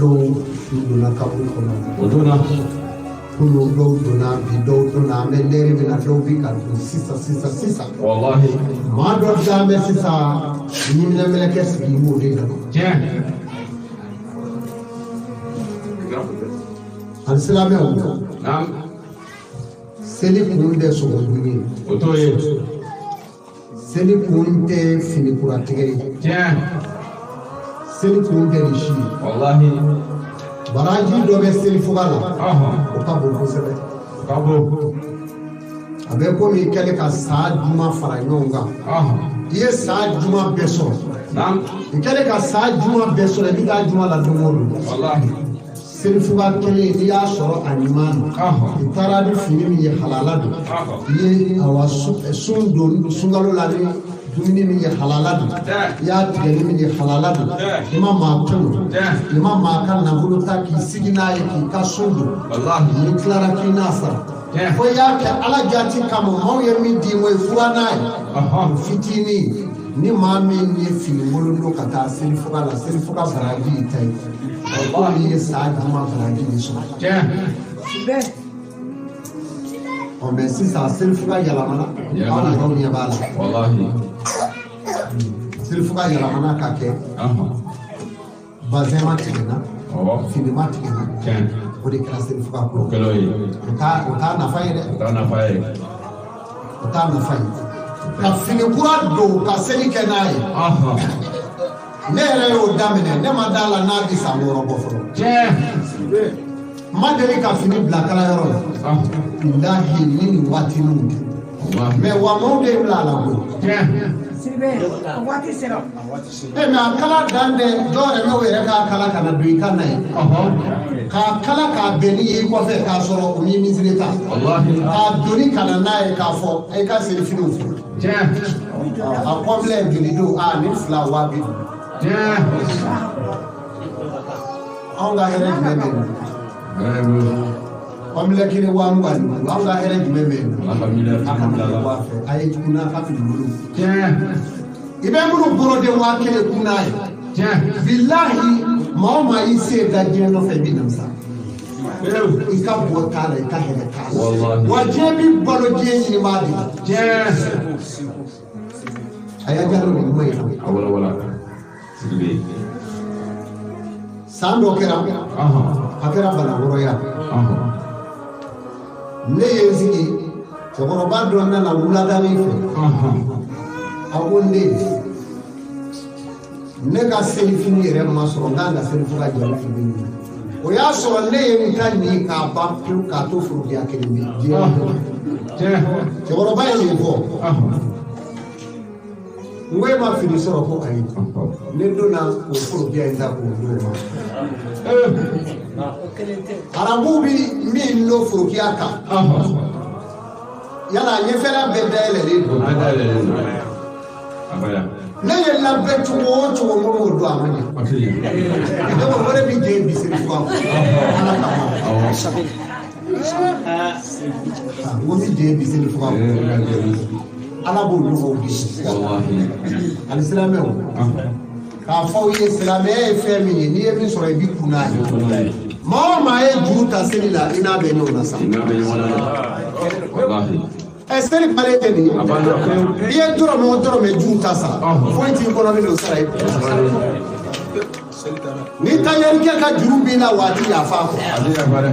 dɔw tun donna kaburu kɔnɔ. O donna. Kunun dɔw donna, bi dɔw donna, an bɛ lɛri min na dɔw bɛ ka don sisan sisan sisan. Walahi. Maa dɔ dan bɛ sisan ɲiminɛ mɛlɛkɛ sigi i b'o de dɔn. Tiɲɛ. Ani silamɛw. Naam. Seli kun tɛ sogo dun ye. O t'o ye. Seli kun tɛ fini kura tigɛ ye. Tiɲɛ. Seli kun tɛ nin si ye. Walahi. Baraji dɔ bɛ selifuga la. Ɔhɔn. O ka bon kosɛbɛ. O ka bon. A bɛ komi i kɛlen ka saa juma fara ɲɔgɔn kan. Ɔhɔn. I ye saa juma bɛɛ sɔrɔ. Naam. I kɛlen ka saa juma bɛɛ sɔrɔ, i bɛ taa juma la don o don. Walahi. Selifuga kelen n'i y'a sɔrɔ a ɲuman na. Ɔhɔn. I taara ni fini min ye halala don. Ɔhɔn. I ye awa sun don sunkalo la ni dumuni min ye halala don. Tiɲɛ. I y'a tigɛ ni min ye halala don. Tiɲɛ. I ma maa tɔɲɔ. Tiɲɛ. I ma maa ka nafolo ta k'i sigi n'a ye k'i ka sun don. Walahi. N'i tilara k'i n'a sara. Tiɲɛ. Fo i y'a kɛ Ala jati kama maaw ye min d'i ma i fura n'a ye. Ɔhɔn. Fitinin ni maa min ye fini kolon don ka taa selifuga la, selifuga baraji y'i ta ye. Komi i ye saa juma baraji de sɔrɔ. Tiɲɛ. Ɔ mɛ sisan selifuga yɛlɛmana, aw Yɛlɛmana. yɛrɛw ɲɛ b'a la. Walahi. Selifuga yɛlɛmana ka kɛ Ɔhɔn. bazɛn ma tigɛ na, Awɔ. fini ma tigɛ na. Tiɲɛ. O de kɛra selifuga ko O ye. kɛla o ye. O t'a nafa ye dɛ. O t'a nafa ye. O t'a nafa ye. Ka fini kura don ka seli kɛ n'a ye. Ɔhɔn. Ne yɛrɛ y'o daminɛ, ne ma d'a la n'a bɛ san 6 bɔ fɔlɔ. Tiɲɛ. N ma deli ka fini bila kalayɔrɔ la. Ɔhɔn. Bilahi ni nin waati ninnu tɛ. Walahi. Mɛ wa maaw de bila a la koyi. Tiɲɛ. Waati sera. E mɛ a kala dan tɛ dɔw yɛrɛ bɛ o yɛrɛ k'a kala ka na don i kan na ye. Ɔhɔn. K'a kala k'a bɛn ni ye i kɔfɛ k'a sɔrɔ o ni misiri ta. Walahi. K'a doni ka na n'a ye k'a fɔ e ka selifiniw fo. Tiɲɛ. A kɔnfilɛ joli don a ni fila 50,000. Tiɲɛ. Anw ka hɛrɛ jumɛn bɛ yen? Hɛrɛ bɛ. Kɔnfilɛ kelen 25,000, anw ka hɛrɛ jumɛn bɛ yen? Ala ka miliyari A fana kana bila kɛ la. waa fɛ, a ye jugu n'a ka fini bolo. Tiɲɛ. I bɛ minnu boroden 1000 kun n'a ye. Tiɲɛ. Bilahi maa o maa y'i sen da diɲɛ nɔfɛ i bɛ namisa. Pewu. I ka bɔ t'a la, i ka hɛrɛ t'a la. Walahi. Wa diɲɛ bi balo diɲɛ ɲinibaa de la. Tiɲɛ. A y'a jalo nin kuma in na. A wala wala. Sidibe. San dɔ kɛra, Ɔhɔn. a kɛra Banakɔrɔ yan. Ɔhɔn. Ne ye n sigi, cɛkɔrɔba dɔ nana wuladanin fɛ. Ɔhɔn. A ko n den, ne ka selifini yɛrɛ ma sɔrɔ, n kan ka selifuga jɔ ni fini min ye. O y'a sɔrɔ ne ye n ta ɲini k'a ban pewu k'a to forokiya kelen bɛ diɲɛ kɔnɔ. Tiɲɛ. Cɛkɔrɔba ye nin fɔ. Ɔhɔn. N ko e ma fini sɔrɔ ko ayi. Ɔhɔn. Ne donna o forokiya in ta k'o d'o ma. Ee. Arabuw bi min lo forokiya kan. Ɔhɔn. Yala a ɲɛfɛla bɛɛ dayɛlɛlen O don. bɛɛ dayɛlɛlen don. Abaya. Ne ye labɛn cogo o cogo n ko m'o don a ma ɲɛ. A tɛ ɲɛ. Ne ko o de bi jɛ bi selifuga kɔ. Ala kama. Awɔ. N ko bi jɛ bi selifuga kɔ. Ee, ka jɛ bi. Ala b'o ɲɔgɔnw di. Walahi. Ani silamɛw. Ɔhɔn. K'a fɔ aw ye silamɛya ye fɛn min ye, n'i ye min sɔrɔ i bi kun n'a ye. Walahi. Maa o maa ye juru ta seli la, i n'a bɛ ɲɔgɔn na sa. I n'a bɛ ɲɔgɔn na dɛ. Walahi. Ɛ seli balen tɛ nin ye. A banna pewu. I ye dɔrɔmɛ o dɔrɔmɛ juru ta sa, Ɔhɔn. foyi t'i kɔnɔ min n'o sara ye. Ni tayɛrikɛ ka juru b'i la waati yafa a kɔ. A tɛ yafa dɛ.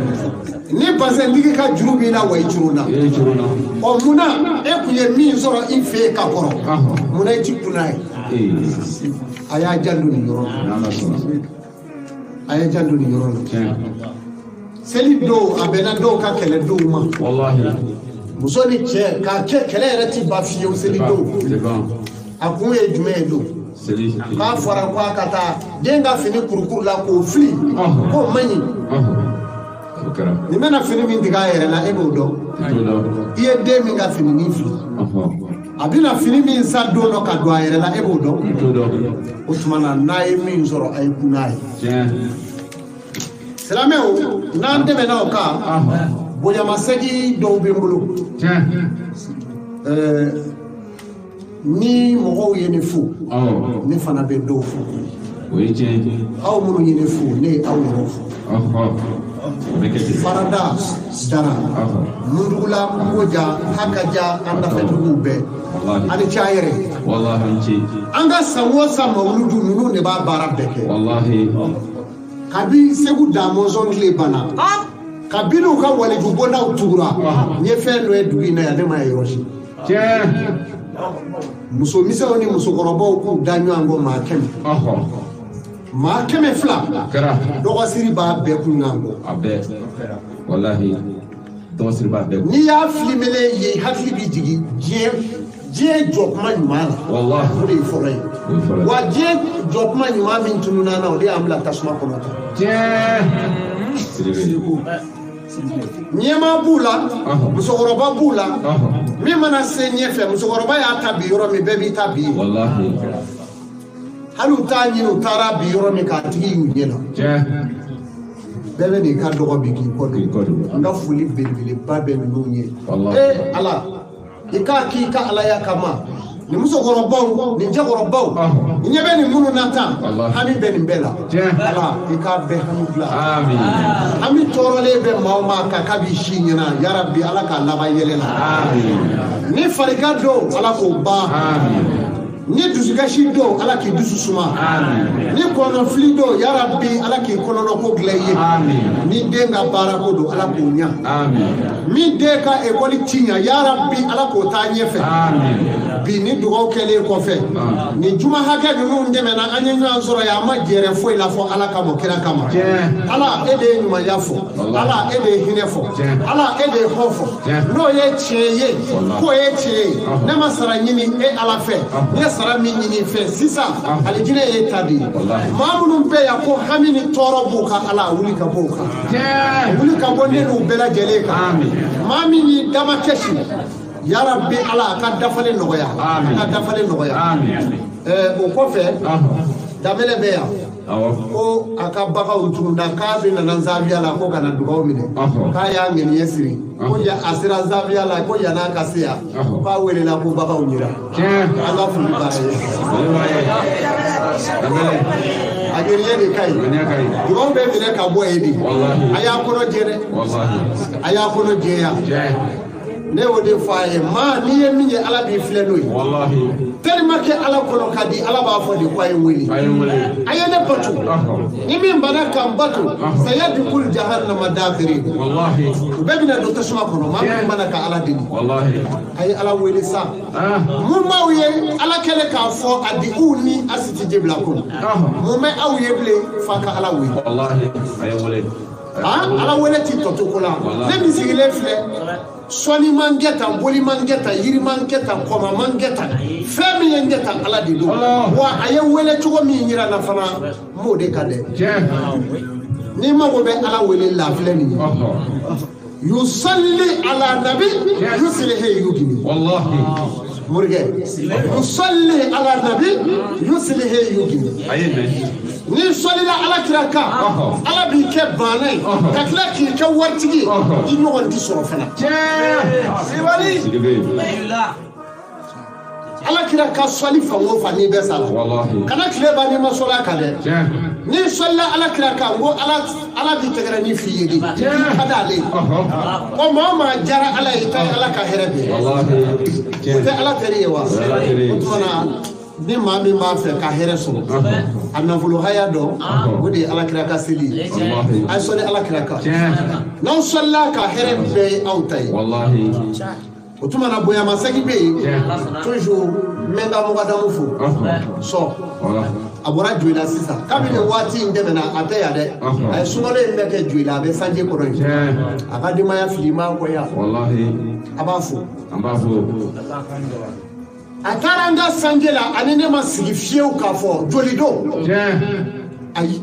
Ni bazɛntigi ka juru b'i la wa i juru na. I ye juru na. Ɔ munna e kun ye min sɔrɔ i fɛ yen ka kɔrɔ, Ɔhɔn. munna i ti kun n'a ye? Ee. A y'a janto nin yɔrɔ la. N'Ala sɔnna. A y'a janto nin yɔrɔ la. Tiɲɛ. Seli dɔw a bɛnna dɔw ka kɛlɛ dɔw ma. Walahi. Muso ni cɛ k'a kɛ kɛlɛ yɛrɛ ti ban fiyewu seli dɔw. Tɛ ban. A kun ye jumɛn ye don? Seli. K'a fɔra ko a ka taa den ka fini kurukuru la k'o fili Ɔhɔn. k'o man ɲi. Ɔhɔn. O kɛra. Nin bɛna fini min tigɛ a yɛrɛ la e b'o dɔn. I t'o dɔn. I ye den min ka fini nin fili. Ɔhɔn. A bɛna fini min san don dɔ ka don a yɛrɛ la e b'o dɔn. I t'o dɔn. O tuma na n'a ye min sɔrɔ a ye kun n'a ye. Tiɲɛ. Silamɛw n'an tɛmɛna o kan, Ɔhɔn. bonyamasegin dɔw bɛ n bolo. Tiɲɛ. Ni mɔgɔw ye ne fo, Awɔ. ne fana bɛ dɔw fo. O ye tiɲɛ ye. Aw minnu ye ne fo, ne ye aw yɛrɛ fo. O bɛ kɛ ten. Farada dara. Mundugula, Nkoja, Hakaja, an dafɛduguw bɛɛ. Walahi. A ni ce a yɛrɛ. Walahi an ce. An ka san o san mawuludu ninnu de b'a baara bɛɛ kɛ. Walahi. Kabi Segu Damɔzɔn tile banna. Kabini u ka waliju bondaw tugura. N ye fɛn dɔ ye dugu in na yan, ne ma ye yɔrɔ si. Tiɲɛ. Musomisɛnw ni musokɔrɔbaw k'u da ɲɔgɔn kɔ maa 100. Maa 200. Kɛra. Dɔgɔsiri b'a bɛɛ kun kan kɔ. A bɛɛ. Walahi. Dɔgɔsiri b'a bɛɛ kun. N'i y'a filimelen ye, hakili bɛ jigin diɲɛ jɔkuma ɲuman na. Walahi. O de ye fɔlɔ ye. O ye fɔlɔ ye. Wa diɲɛ jɔkuma ɲuman min tununna na, o de y'an bila tasuma kɔnɔ tan. Tiɲɛ. Sidibe. Ɲɛmaa b'u la, musokɔrɔba b'u la. Min mana se ɲɛfɛ, musokɔrɔba y'a ta bi yɔrɔ min, bɛɛ b'i ta bi yen. Walahi. Hali u t'a ɲini, u taara bi yɔrɔ min k'a tigi y'u ɲɛ na. Tiɲɛ. Bɛɛ bɛ n'i ka dɔgɔ bi k'i kɔ K'i kɔ don. don. N ka foli belebeleba bɛ ninnu ye. Walahi. Ee Ala, i k'a k'i ka alaya kama. Nin musokɔrɔbaw, nin cɛkɔrɔbaw, ɲɛ bɛ nin minnu na tan, Walahi. hami bɛ nin bɛɛ la. Tiɲɛ. Ala, i k'a bɛɛ hami dilan. Amin. Hami tɔɔrɔlen bɛ maa o maa kan k'a b'i si ɲɛna, yarabi Ala k'a laban yɛlɛ la. Amin. Ni farigan don, Ala k'o ban. Amin. Ni dusukasi don, Ala k'i dusu suma. Amin. Ni kɔnɔfili don, yarabi Ala k'i kɔnɔnako dilan i ye. Amin. Ni den ka baarako don, Ala k'o ɲa. Amin. Min den ka ekɔli ci ɲa, yarabi Ala k'o taa ɲɛfɛ. Amin. Bi ni dugawu kɛlen kɔfɛ, ni juma hakɛ ninnu dɛmɛna, an ye ɲɔgɔn sɔrɔ yan, an ma jɛrɛ foyi la fɔ Ala kama, kira kama. Tiɲɛ. Ala, e de ye ɲumanya fɔ. Walahi. Ala, e de ye hinɛ fɔ. Tiɲɛ. Ala, e de ye hɔn fɔ. Tiɲɛ. N'o ye tiɲɛ ye, Walahi. k'o ye tiɲɛ ye, ne ma sara ɲini e Ala fɛ, ne ye sara min ɲini fɛ sisan, alijinɛ ye ta de ye. Walahi. Maa minnu bɛ yan ko hami ni tɔɔrɔ b'u kan, Ala wuli ka bɔ u kan. Tiɲɛ. Wuli ka bɔ ne n'u bɛɛ lajɛlen kan. Amin. Maa min y'i dama kɛsi, yarabi Ala a ka dafalen nɔgɔya. Amin. A ka dafalen nɔgɔya. Amin. O kɔfɛ, Danbɛlɛ bɛ yan. Awɔ. Ko a ka baganw tununna, k'a bɛ nana Zawiya la ko ka na dugawu minɛ. K'a y'a ŋaniya siri. Ko a sera Zawiya la ko yann'a ka se yan. K'a welela ko baganw yira. Tiɲɛ. An ka foli b'a ye. Foli b'a ye. Danbɛlɛ. A ŋaniya de ka ɲi. Ŋaniya ka ɲi. Dugawu bɛ minɛ ka bɔ yen de. Walahi. A y'a kɔnɔ jɛ dɛ. Walahi. A y'a kɔnɔ jɛya. Tiɲɛ. Ne y'o de fɔ a ye, maa n'i ye min ye Ala b'i filɛ n'o ye. Walahi. Tellement que Ala kɔnɔ ka di, Ala b'a fɔ de ko a ye n wele. A ye n wele. A ye ne bato. Ni min banna ka n bato, sayadkhulu jahannama dakhirin. Walahi. U bɛɛ bɛna don tasuma kɔnɔ, maa min banna ka Ala deli. Walahi. A ye Ala wele sa. Mun b'aw ye Ala kɛlen k'a fɔ a di u ni a si tɛ jebila ko. Mun bɛ aw ye bilen f'a ka Ala wele. Walahi. A ye n wele. Ala wele ti tɔ to ko la. Ne min sigilen filɛ, sɔnni man kɛ tan, boli man kɛ tan, yiri man kɛ tan, kɔma man kɛ tan, fɛn min ye n kɛ tan, Ala de don. Wa a ye wele cogo min yira n na fana, n b'o de kan dɛ. Tiɲɛ. N'i mago bɛ Ala wele la filɛ nin ye. Yusalli ala nabi, yuslihi yugini. Walahi. Morikɛ, yusalli ala nabi, yuslihi yugini. A ye mɛn. N'i sɔlila Ala kira kan, Ala b'i kɛ baana ye, ka tila k'i kɛ waritigi ye, i ɲɔgɔn tɛ sɔrɔ fana. Tiɲɛ. Sidibe. Ala kira ka sɔli fan o fan n'i bɛ sa la. Walahi. Kana tile ban n'i ma sɔli a kan dɛ. Tiɲɛ. N'i sɔlila Ala kira kan, ko Ala b'i tɛgɛrɛ ni f'i ye de. Tiɲɛ. Ka d'ale ye. Ko maa o maa diyara Ala ye, i ta ye Ala ka hɛrɛ bɛɛ ye. Walahi. O tɛ Ala teri ye wa? O ye Ala teri ye. O tuma na, ni maa min b'a fɛ ka hɛrɛ sɔrɔ, a nafolo haya dɔn, o de ye Ala kira ka seli ye. Walahi. A ye sɔli Ala kira kan. Tiɲɛ. N'aw sɔlila ka hɛrɛ bɛɛ ye aw ta ye. Walahi. O tuma na bonyamasegin bɛ yen. Tiɲɛ. Toujours n bɛ n ka mɔgɔdamu fo. Sɔ. Walahi. A bɔra Joyila sisan. Kabini waati in tɛmɛna, a tɛ yan dɛ. A ye sunkalo in bɛɛ kɛ Joyila, a bɛ sanji kɔrɔ yen. Tiɲɛ. A ka denbaya fili ma kɔ yan. Walahi. A b'a fo. An b'a fo. A taara an ka sanjɛ la, ani ne ma sigi fiyewu k'a fɔ joli don. Tiɲɛ. Ayi.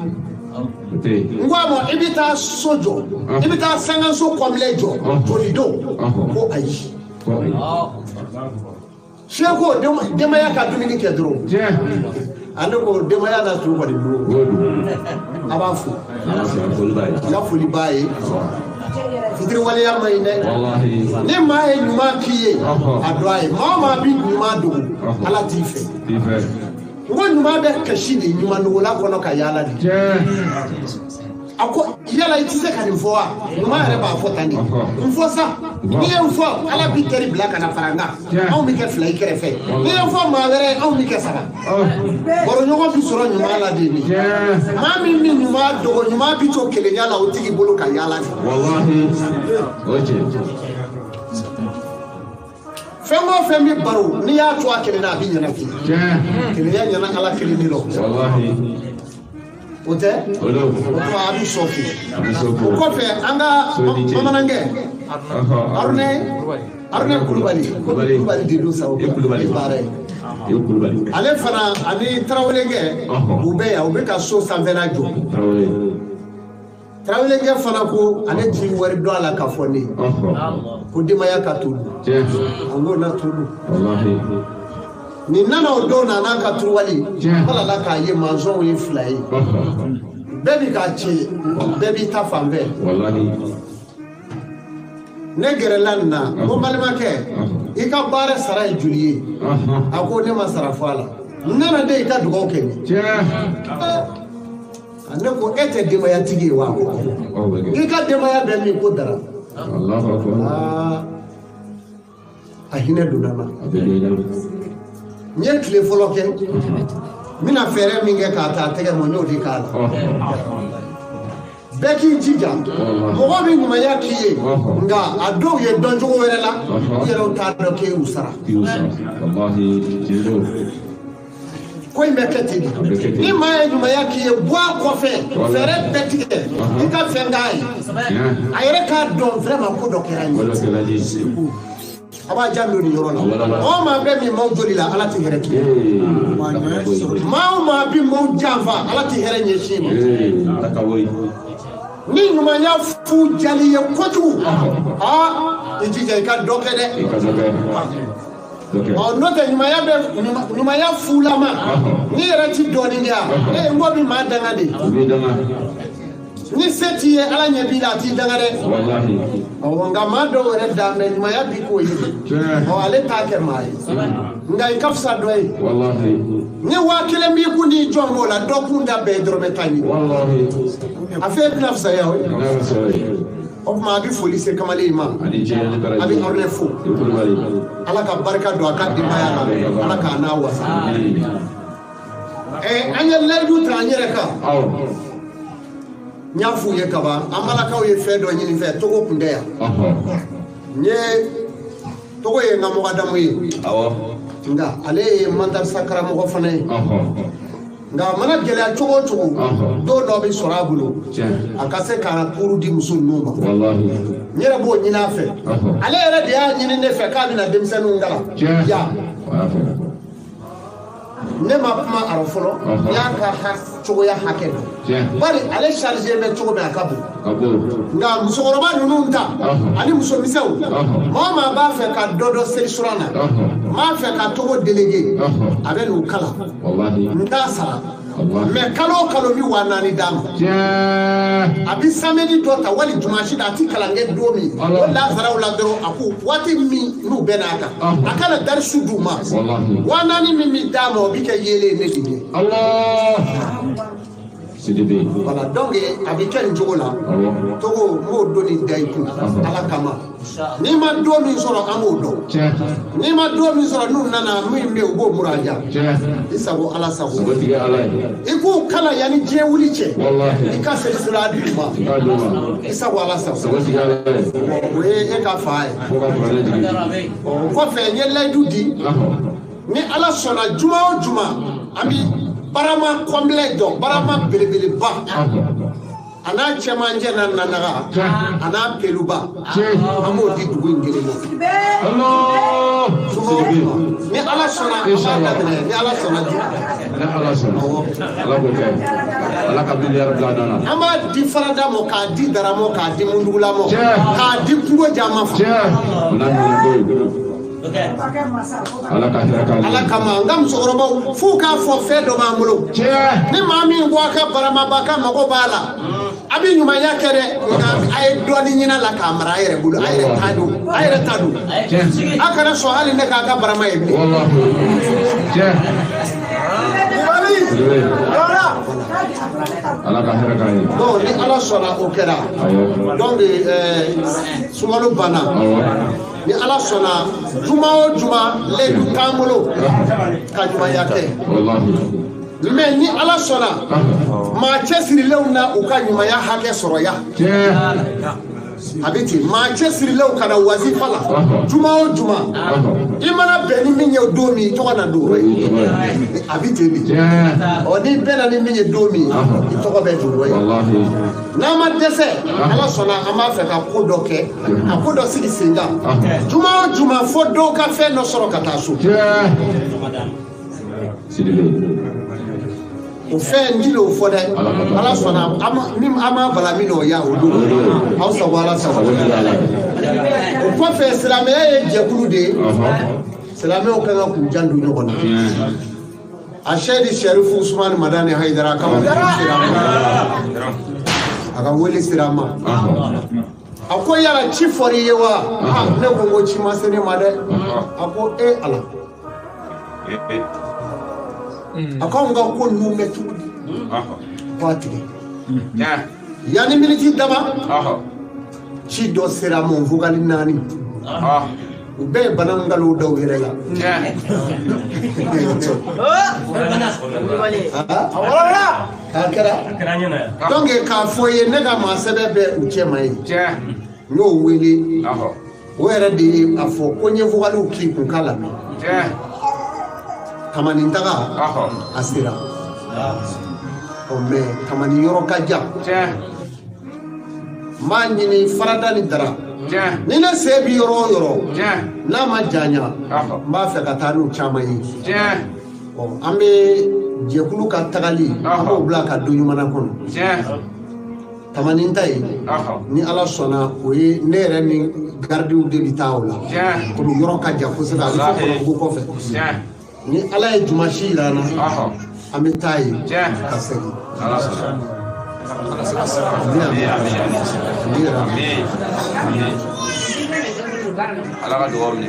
O tɛ yen. N ko a ma, i bɛ taa so jɔ, i bɛ taa sankanso kɔnbilɛ jɔ, joli don. Ko ayi. Ko ayi. Fiye ko denbaya ka dumuni kɛ dɔrɔn. Tiɲɛ. Ale ko denbaya la su kɔni dun. O don. A b'a fo. An b'a fo, foli b'a ye. N ka foli b'a ye. Fitiriwaleya ma ɲi dɛ. Walahi. Ni maa ye ɲuman k'i ye, a dɔn a ye. Maa o maa bɛ ɲuman dogo, Ala t'i fɛ. T'i fɛ. N ko ɲuman bɛ kasi de ɲuman kɔnɔ ka yaala de. A ko yala i tɛ se ka nin fɔ wa? Ɲuman yɛrɛ b'a fɔ tan de. N fɔ sa, n'i ye n fɔ Ala b'i teri bila ka na fara n kan. Anw bɛ kɛ fila i kɛrɛfɛ. N'i ye n fɔ maa wɛrɛ ye anw bɛ kɛ saba. Baroɲɔgɔn bɛ sɔrɔ ɲuman la de nin. Maa min bɛ ɲuman dogo ɲuman bɛ to kelenya la o tigi bolo ka yaala de. Fɛn o fɛn bɛ baro n'i y'a to a kelen na a bɛ ɲɛnafin. Kelenya ɲɛna Ala kelen de rɔ. O tɛ? O tuma a bɛ sɔn fo. O kɔfɛ an ka bamanankɛ Arunɛ Kulubali Kulubali de don sa o baara ye. Ale fana ani Tarawelekɛ u bɛ yan u bɛ ka so sanfɛla jɔ. Tarawelekɛ fana ko ale ti wari dɔn a la k'a fɔ ne ye. Ko denbaya ka to dun. An k'o na to dun. Nin nana o don na n'a ka turuwali ala la k'a ye manzɔnw ye fila ye. Bɛɛ bi k'a ci bɛɛ b'i ta fan fɛ. Ne gɛrɛla nin na n ko balimakɛ i ka baara sara ye joli ye? A ko ne ma sara fɔ a la. N nana de i ka dugawu kɛ ne. Ne ko e tɛ denbayatigi ye wa? I ka denbaya bɛ min ko dara. A hinɛ donna n na. N ye tile fɔlɔ kɛ n bɛna fɛɛrɛ min kɛ k'a ta a tɛgɛ ma n y'o de k'a la. Bɛɛ k'i jija mɔgɔ bɛ ɲumanya k'i ye nka a dɔw ye dɔncogo wɛrɛ la u yɛrɛw t'a dɔn k'e y'u sara. Ko in bɛ kɛ ten de. Ni maa ye ɲumanya k'i ye bɔ a kɔfɛ fɛɛrɛ bɛɛ tigɛ i ka fɛn k'a ye a yɛrɛ k'a dɔn vraiment ko dɔ kɛra n ye. A b'a jan don nin yɔrɔ la. Maa o maa bɛ min maaw joli la Ala tɛ hɛrɛ k'i ye. Maa o maa bɛ maaw janfa Ala tɛ hɛrɛ ɲɛsin i ma. Ni ɲumanya fu jali ye kojugu aa i jija i ka dɔ kɛ dɛ. Ɔ n'o tɛ ɲumanya bɛ ɲumanya fulama n'i yɛrɛ ti dɔɔnin kɛ yan ee n ko bi maa danga de. Ni se t'i ye Ala ɲɛ b'i la a t'i danga dɛ. Awɔ nka maa dɔw yɛrɛ dan bɛ ɲumanya bi k'o ye de. Ɔ ale t'a kɛ maa ye. Nka i ka fisa dɔ ye. Ni 1000 b'i kun n'i jɔn b'o la dɔ kun da bɛɛ ye dɔrɔmɛ tan ye. A fɛn bɛna fisaya o ye. O tuma a bɛ foli se kamalen in ma. A bɛ Arunɛ fo. Ala ka barika don a ka denbaya la. Ala k'a n'a wasa. An ye layidu ta an yɛrɛ kan. N y'a f'u ye kaban an balakaw ye fɛn dɔ ɲini fɛ Togo kun tɛ yan. N ye Togo ye n ka mɔgɔdamu ye. Nka ale ye mandarasa karamɔgɔ fana ye. Nka a mana gɛlɛya cogo o cogo don dɔ bɛ sɔrɔ a bolo a ka se ka kuru di muso ninnu ma. N yɛrɛ b'o ɲini a fɛ. Ale yɛrɛ de y'a ɲini ne fɛ k'a bɛna denmisɛnninw kalan yan. Ne ma kuma a rɔ fɔlɔ n y'a ka cogoya hakɛ dɔn bari ale chargé bɛ cogo min a ka bon nka musokɔrɔba ninnu ta ani musomisɛnw maa o maa b'a fɛ ka dɔ dɔn seli suran na n b'a fɛ ka Togo délégué a bɛ n'u kalan n t'a sara mais kalo o kalo n bɛ 4000 d'a ma. A bɛ samedi dɔ ta wali dimanche da a ti kalan kɛ don min o lazaraw la dɔrɔn a ko waati min n'u bɛ n'a kan a kana darisu d'u ma 4000 min bɛ d'a ma o bɛ kɛ yeelen ne de ɲɛ. Voilà donc a bɛ kɛ nin cogo la Togo n b'o doni da i kun Ala kama n'i ma don min sɔrɔ an b'o dɔn n'i ma don min sɔrɔ n'u nana min bɛ yen u b'o muraja i sago Ala sago i k'u kala yanni diɲɛ wuli cɛ i ka seli sira d'u ma i sago Ala sago o ye e ka fa ye. O kɔfɛ n ye layidu di ni Ala sɔnna juma o juma an bɛ barama complet dɔn barama belebeleba a n'a cɛmancɛ n'a nanaga a n'a peluba an b'o di dugu in kelen ma. Ni Ala sɔnna an b'a daminɛ ni Ala sɔnna ju. Ni Ala sɔnna Ala k'o kɛ Ala ka miliyari bila a nɔ na. An b'a di farada mɔ k'a di dara mɔ k'a di mundugula mɔ k'a di kungo jama fa. O n'a ɲɔgɔnna kow. Ala kama n ka musokɔrɔbaw f'u k'a fɔ fɛn dɔ b'an bolo. Ni maa min ko a ka baramaba ka mago b'a la a bɛ ɲumanya kɛ dɛ nka a ye dɔɔnin ɲini a la k'a mara a yɛrɛ bolo a yɛrɛ ta don a yɛrɛ ta don a kana sɔn hali ne k'a ka barama ye bilen. Ala ka hɛrɛ k'an ye. Donc ni Ala sɔnna o kɛra. Donc sunkalo banna. Ni Ala sɔnna juma o juma ledu t'an bolo ka ɲumanya kɛ. Mais ni Ala sɔnna maa cɛsirilenw na u ka ɲumanya hakɛ sɔrɔ yan. A bɛ ten maa cɛsirilenw ka na wazifa la juma o juma i mana bɛn ni min ye don min i tɔgɔ na don o ye a bɛ ten de ɔ n'i bɛnna ni min ye don min i tɔgɔ bɛ don o ye n'an ma dɛsɛ Ala sɔnna an b'a fɛ ka ko dɔ kɛ ka ko dɔ sigi sen kan juma o juma fo dɔw ka fɛn dɔ sɔrɔ ka taa so. O fɛn n l'o fɔ dɛ Ala sɔnna an m'a bala min na o ya o don aw sago Ala sago. O kɔfɛ silamɛya ye jɛkulu de ye silamɛw kan ka k'u janto ɲɔgɔn na. A Seyidi Sɛrifu Usumani Madani Hayidara a ka wele sera an ma a ka wele sera an ma a ko yala ci fɔr'i ye wa ne ko n ko ci ma se ne ma dɛ a ko e Ala. A ko anw ka ko ninnu bɛ cogo di ko a tigɛ yanni miniti dama ci dɔ sera a ma vocal 4 u bɛɛ ye bana nkalow da u yɛrɛ la. A kɛra donc k'a fɔ i ye ne ka maa sɛbɛn bɛ u cɛ ma ye n y'o wele o yɛrɛ de ye a fɔ ko n ye vocaliw k'i kun k'a lamɛn. Tamani taga a sera ɔ mais tamani yɔrɔ ka jan n b'a ɲini farada ni dara ni ne sen bi yɔrɔ o yɔrɔ n'a ma janya n b'a fɛ ka taa n'u caman ye ɔ an bɛ jɛkulu ka tagali an b'o bila ka don ɲuman kɔnɔ tamani ta ye ni Ala sɔnna o ye ne yɛrɛ ni garidiw de bɛ taa o la komi yɔrɔ ka jan kosɛbɛ a bɛ fɔ Kɔnɔbugu kɔfɛ. Ni Ala ye jumasi yira an na an bɛ taa yen ka segin.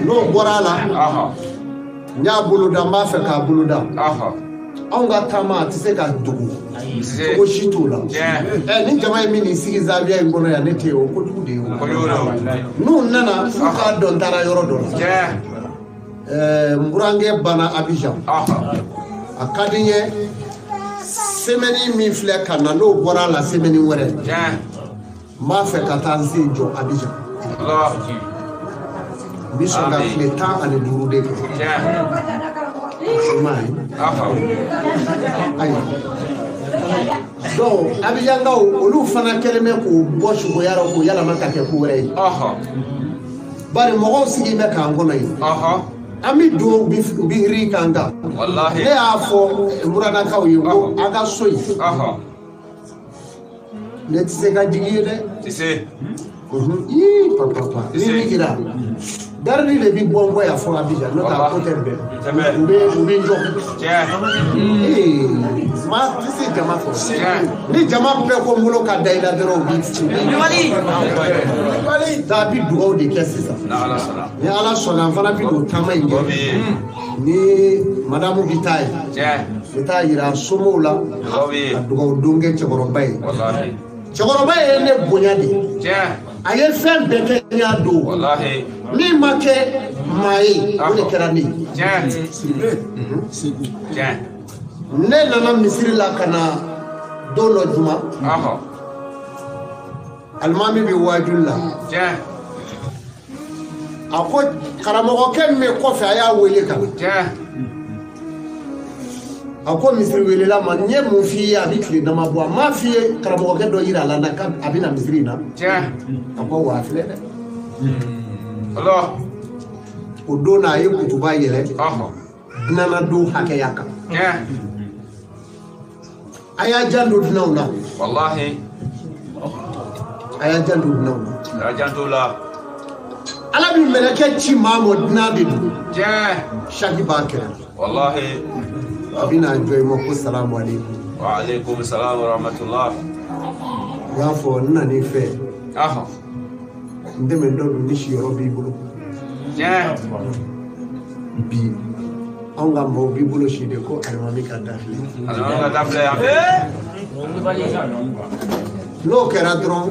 N'o bɔra a la n y'a boloda n b'a fɛ k'a boloda anw ka taama a tɛ se ka dogo cogo si t'o la ni jama ye min nin sigi zawiya in kɔnɔ yan ne tɛ yen o kojugu de ye o n'u nana f'u k'a dɔn n taara yɔrɔ dɔ la. N burankɛ banna Abidjan a ka di n ye semaine min filɛ ka na n'o bɔra a la semaine wɛrɛ n b'a fɛ ka taa n sen jɔ Abidjan n bɛ sɔn ka tile 15 de kɛ. I m'a ye ayiwa donc Abidjankaw olu fana kɛlen bɛ k'o bɔ sugoya rɔ k'o yɛlɛma ka kɛ ko wɛrɛ ye bari mɔgɔw sigilen bɛ k'an kɔnɔ yen. An bɛ don u bɛ hiri k'an kan. Ne y'a fɔ Muradakaw ye ko an ka so yen. Ne tɛ se ka jigin ye dɛ. Ii papa ni min kɛra garidi de bɛ bɔ n kɔ yan fɔ Abidjan n'o tɛ a ko tɛ bɛn. U bɛ n jɔ. Ee maa tɛ se jama kɔrɔ. Ni jama bɛɛ ko n bolo ka da i la dɔrɔn u b'i ci. Taa bi dugawu de kɛ sisan. Ni Ala sɔnna an fana bi don taama in kɛ. Ni madamu bi taa ye. N bɛ taa yira somɔgɔw la. Ka dugawu don kɛ cɛkɔrɔba ye. Cɛkɔrɔba ye ne bonya de. A ye fɛn bɛɛ kɛ n y'a don. Min ma kɛ maa ye o de kɛra ne ye. Ne nana misiri la ka na don dɔ juma. Alimami bɛ waajuli la. A ko karamɔgɔkɛ min bɛ kɔfɛ a y'a wele ka na. A ko misiri welela ma n ye mun f'i ye a bɛ tile dama bɔ a m'a f'i ye karamɔgɔkɛ dɔ yira a la a bɛ na misiri in na. A ko wa a filɛ dɛ. O don na a ye kutuba yɛlɛ dunanna don hakɛya kan. A y'a janto dunanw na. A y'a janto dunanw na. Ala bɛ mɛlɛkɛ ci maa ma dunan de don. Saki b'a kɛrɛ la. A bɛ n'a jɔ i ma ko salamu aleykum. Wa aleykum salaam wa rahmatulah. U y'a fɔ n nan'i fɛ. N dɛmɛ dɔ don ni siyɔrɔ b'i bolo. Bi Anw ka maaw b'i bolo si de ko alimami ka da filɛ. Alimami ka da filɛ yan. N'o kɛra dɔrɔn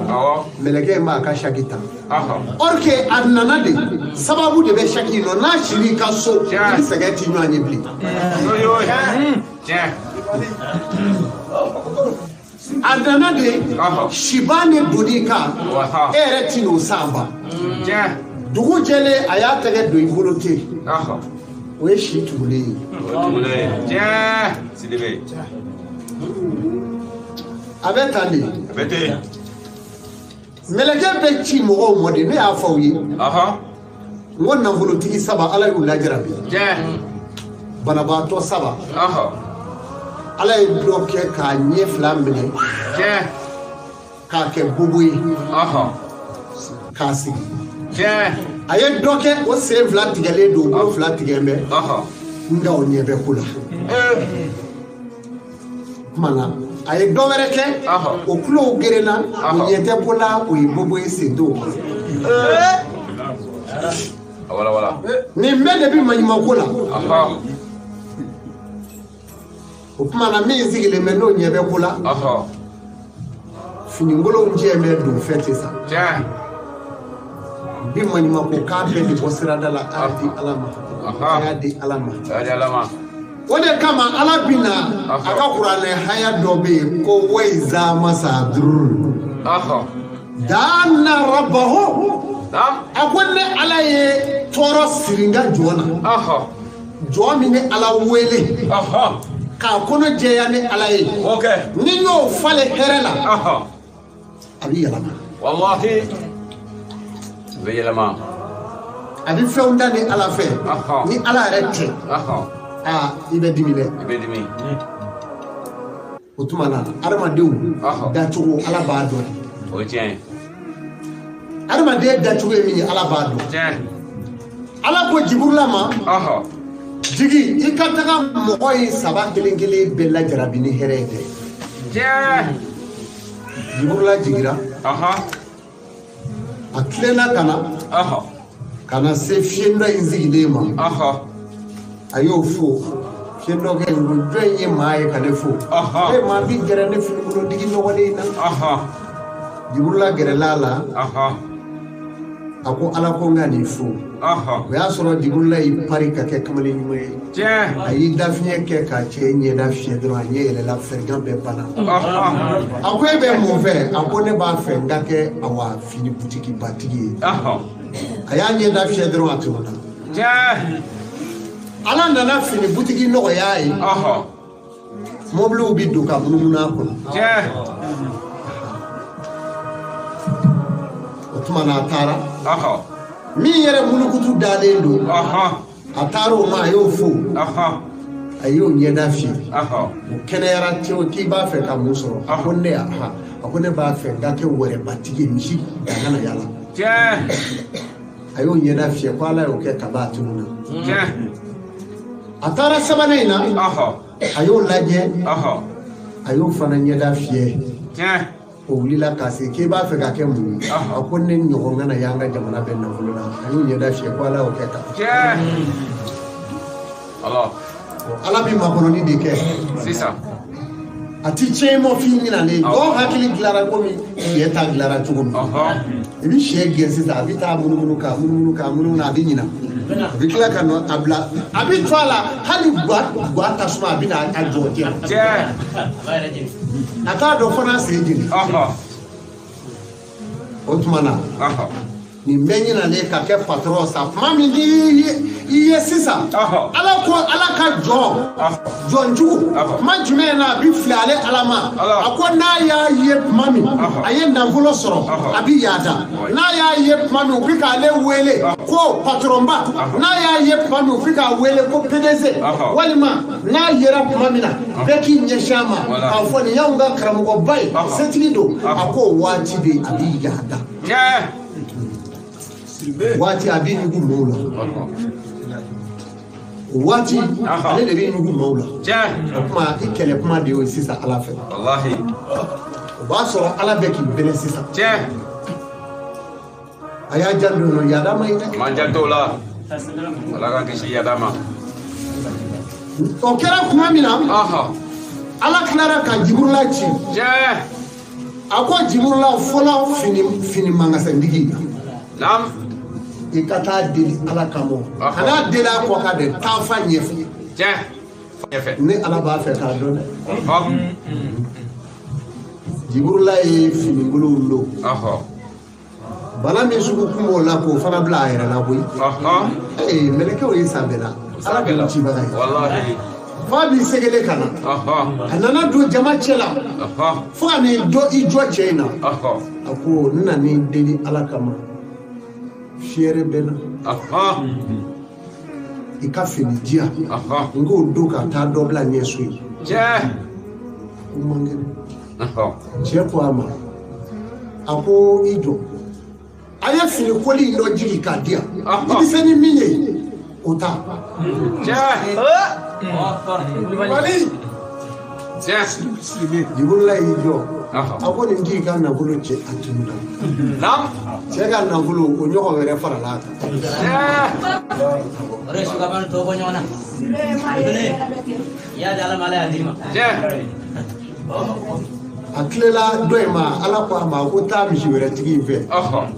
mɛlɛkɛ in b'a ka saki ta. Or que a nana de sababu de bɛ saki in nɔ n'a sir'i ka so i ni sɛgɛn ti ɲɔgɔn ye bilen. A nana de siban de donn'i kan e yɛrɛ ti n'o san ban. Dugu jɛlen a y'a tɛgɛ don i bolo ten. O ye si tugulen ye. O ye tugulen ye. Tiɲɛ. Sidibe. A bɛ tan de. A bɛ ten. Mɛlɛkɛ bɛ ci mɔgɔw ma de ne y'a fɔ aw ye. N ko nafolotigi 3 Ala y'u lajarabi. Tiɲɛ. Banabaatɔ 3. Ala ye dɔ kɛ k'a ɲɛ 2 minɛ. Tiɲɛ. K'a kɛ bobo ye. K'a sigi. Tiɲɛ. A ye dɔ kɛ o sen 2 tigɛlen don bolo 2 tigɛlen bɛ. Nka o ɲɛ bɛ ko la. Kuma na a ye dɔ wɛrɛ kɛ o tulow gerenna o ɲɛ tɛ ko la o ye bobo ye sen t'o kɔnɔ. Nin bɛɛ de bɛ maɲumanko la. O tuma na min sigilen bɛ n'o ɲɛ bɛ ko la. Finikolonw jɛ bɛ don fɛn sisan. Bi maɲumanko k'a bɛɛ de bɔ sirada la k'a di Ala ma. A y'a di Ala ma. O de kama Ala bɛ na a ka kuranɛ haya dɔ bɛ yen ko wayiza masa dururu. Daana rabahu. A ko ne Ala ye tɔɔrɔ siri n ka jɔn na. Jɔn min ne Ala wele. K'a kɔnɔ jɛya ne Ala ye. Ni n y'o falen hɛrɛ la. A bɛ yɛlɛma. Walahi. A bɛ yɛlɛma. A bɛ fɛnw da ni Ala fɛ. Ni Ala yɛrɛ tɛ. Aa i bɛ dimi dɛ. I bɛ dimi. O tuma na adamadenw dacogo Ala b'a dɔn. O ye tiɲɛ ye. Adamaden dacogo ye min ye Ala b'a dɔn. Tiɲɛ. Ala ko Jiburula ma. Jigi i ka taga mɔgɔ ye 3 kelen kelen bɛɛ lajarabi ni hɛrɛ ye dɛ. Tiɲɛ. Jiburula jigira. A tilenna ka na. Ka na se fiyentɔ in sigilen ma. A y'o fo fiyentɔkɛ in ko jɔn ye maa ye ka ne fo. E maa bi gɛrɛ ne finikolotigi nɔgɔlen in na. Jiburula gɛrɛla a la. A ko Ala ko n ka nin fo. O y'a sɔrɔ Jiburula y'i pari ka kɛ kamalen ɲuman ye. A y'i dafiɲɛ kɛ k'a cɛ ɲɛda fiyɛ dɔrɔn a ɲɛ yɛlɛla fɛrigan bɛɛ banna. A ko e bɛ mun fɛ? A ko ne b'a fɛ n ka kɛ awa fini butikibatigi ye. A y'a ɲɛda fiyɛ dɔrɔn a tununna. Ala nana fini butigi nɔgɔya ye. Mɔbiliw bi don ka munumunu a kɔnɔ. O tuma na a taara. Min yɛrɛ mulukutu dalen don. A taara o ma a y'o fo. A y'o ɲɛda fiyɛ. O kɛnɛyara tewu k'i b'a fɛ ka mun sɔrɔ. A ko ne a ko ne b'a fɛ n ka kɛ wɛrɛbatigi ye misi dan kana yala. A y'o ɲɛda fiyɛ ko Ala y'o kɛ kaba a tununna. A taara sabanan in na. A y'o lajɛ. A y'o fana ɲɛda fiyɛ. O wulila k'a se k'e b'a fɛ ka kɛ mun ye? A ko ne ɲɔgɔn kana y'an ka jamana bɛɛ nafolo la. A y'o ɲɛda fiyɛ ko Ala y'o kɛ tan. Ala bɛ makɔnɔni de kɛ. Sisan. A ti tiɲɛ ma f'i ɲinalen. Dɔw hakili dilara komi sɛ ta dilara cogo min. I bɛ sɛ gɛn sisan a bɛ taa munumunu k'a munumunu k'a munumunu a bɛ ɲina. A bɛ tila ka nɔ a bila a bɛ to a la hali guwa tasuma a bɛ na a jɔ jɛ. A t'a dɔn fo n'a sen jeni. O tuma na nin bɛɛ ɲinalen ka kɛ patɔrɔn sa tuma min n'i ye sisan Ala ko Ala ka jɔn jɔnjugu tuma jumɛn na a bɛ fili ale Ala ma a ko n'a y'a ye tuma min a ye nafolo sɔrɔ a bɛ yaada n'a y'a ye tuma min u bɛ k'ale wele ko patɔrɔnba n'a y'a ye tuma min u bɛ k'a wele ko PDG walima n'a yera tuma min na bɛɛ k'i ɲɛsin a ma k'a fɔ nin y'anw ka karamɔgɔba ye setigi don a k'o waati de a bɛ yaada. Waati a b'i ɲugu maaw la. O waati ale de b'i ɲugu maaw la. O tuma i kɛlɛ kuma de y'o sisan Ala fɛ. O b'a sɔrɔ Ala bɛ k'i bɛlɛn sisan. A y'a janto yaada ma ɲi dɛ. Man janto o la. Ala k'an kisi yaada ma. O kɛra tuma min na, Ala tilara ka Jiburula ci. A ko Jiburula fɔlɔ fini mangasɛntigi. I ka taa deli Ala kama. Kana deli a kɔ kan dɛ, taa fa ɲɛfɛ. Ne Ala b'a fɛ k'a dɔn dɛ. Jiburula ye finigolow don. Bana min sugu kun b'o la k'o fana bila a yɛrɛ la koyi. Ee mɛlɛkɛw ye san bɛɛ la. Ala bɛ cibaga ye. Fa b'i segele ka na. A nana don jama cɛ la. Fo ka n'i dɔ i jɔ cɛ in na. A ko n nan'i deli Ala kama. Fiyɛrɛ bɛ na. I ka fini di yan. N k'o don ka taa dɔ bila ɲɛso ye. Ko man kɛnɛ. Cɛ ko a ma. A ko i jɔ. A ye fini koli in dɔ jigin k'a di yan. I bɛ se ni min ye o ta. Jiburula y'i jɔ. A ko nin tigi ka nafolo cɛ a tununa. Cɛ ka nafolo o ɲɔgɔn wɛrɛ farala a kan. A tilela dɔ in ma, Ala ko a ma ko taa misi wɛrɛ tigi in fɛ.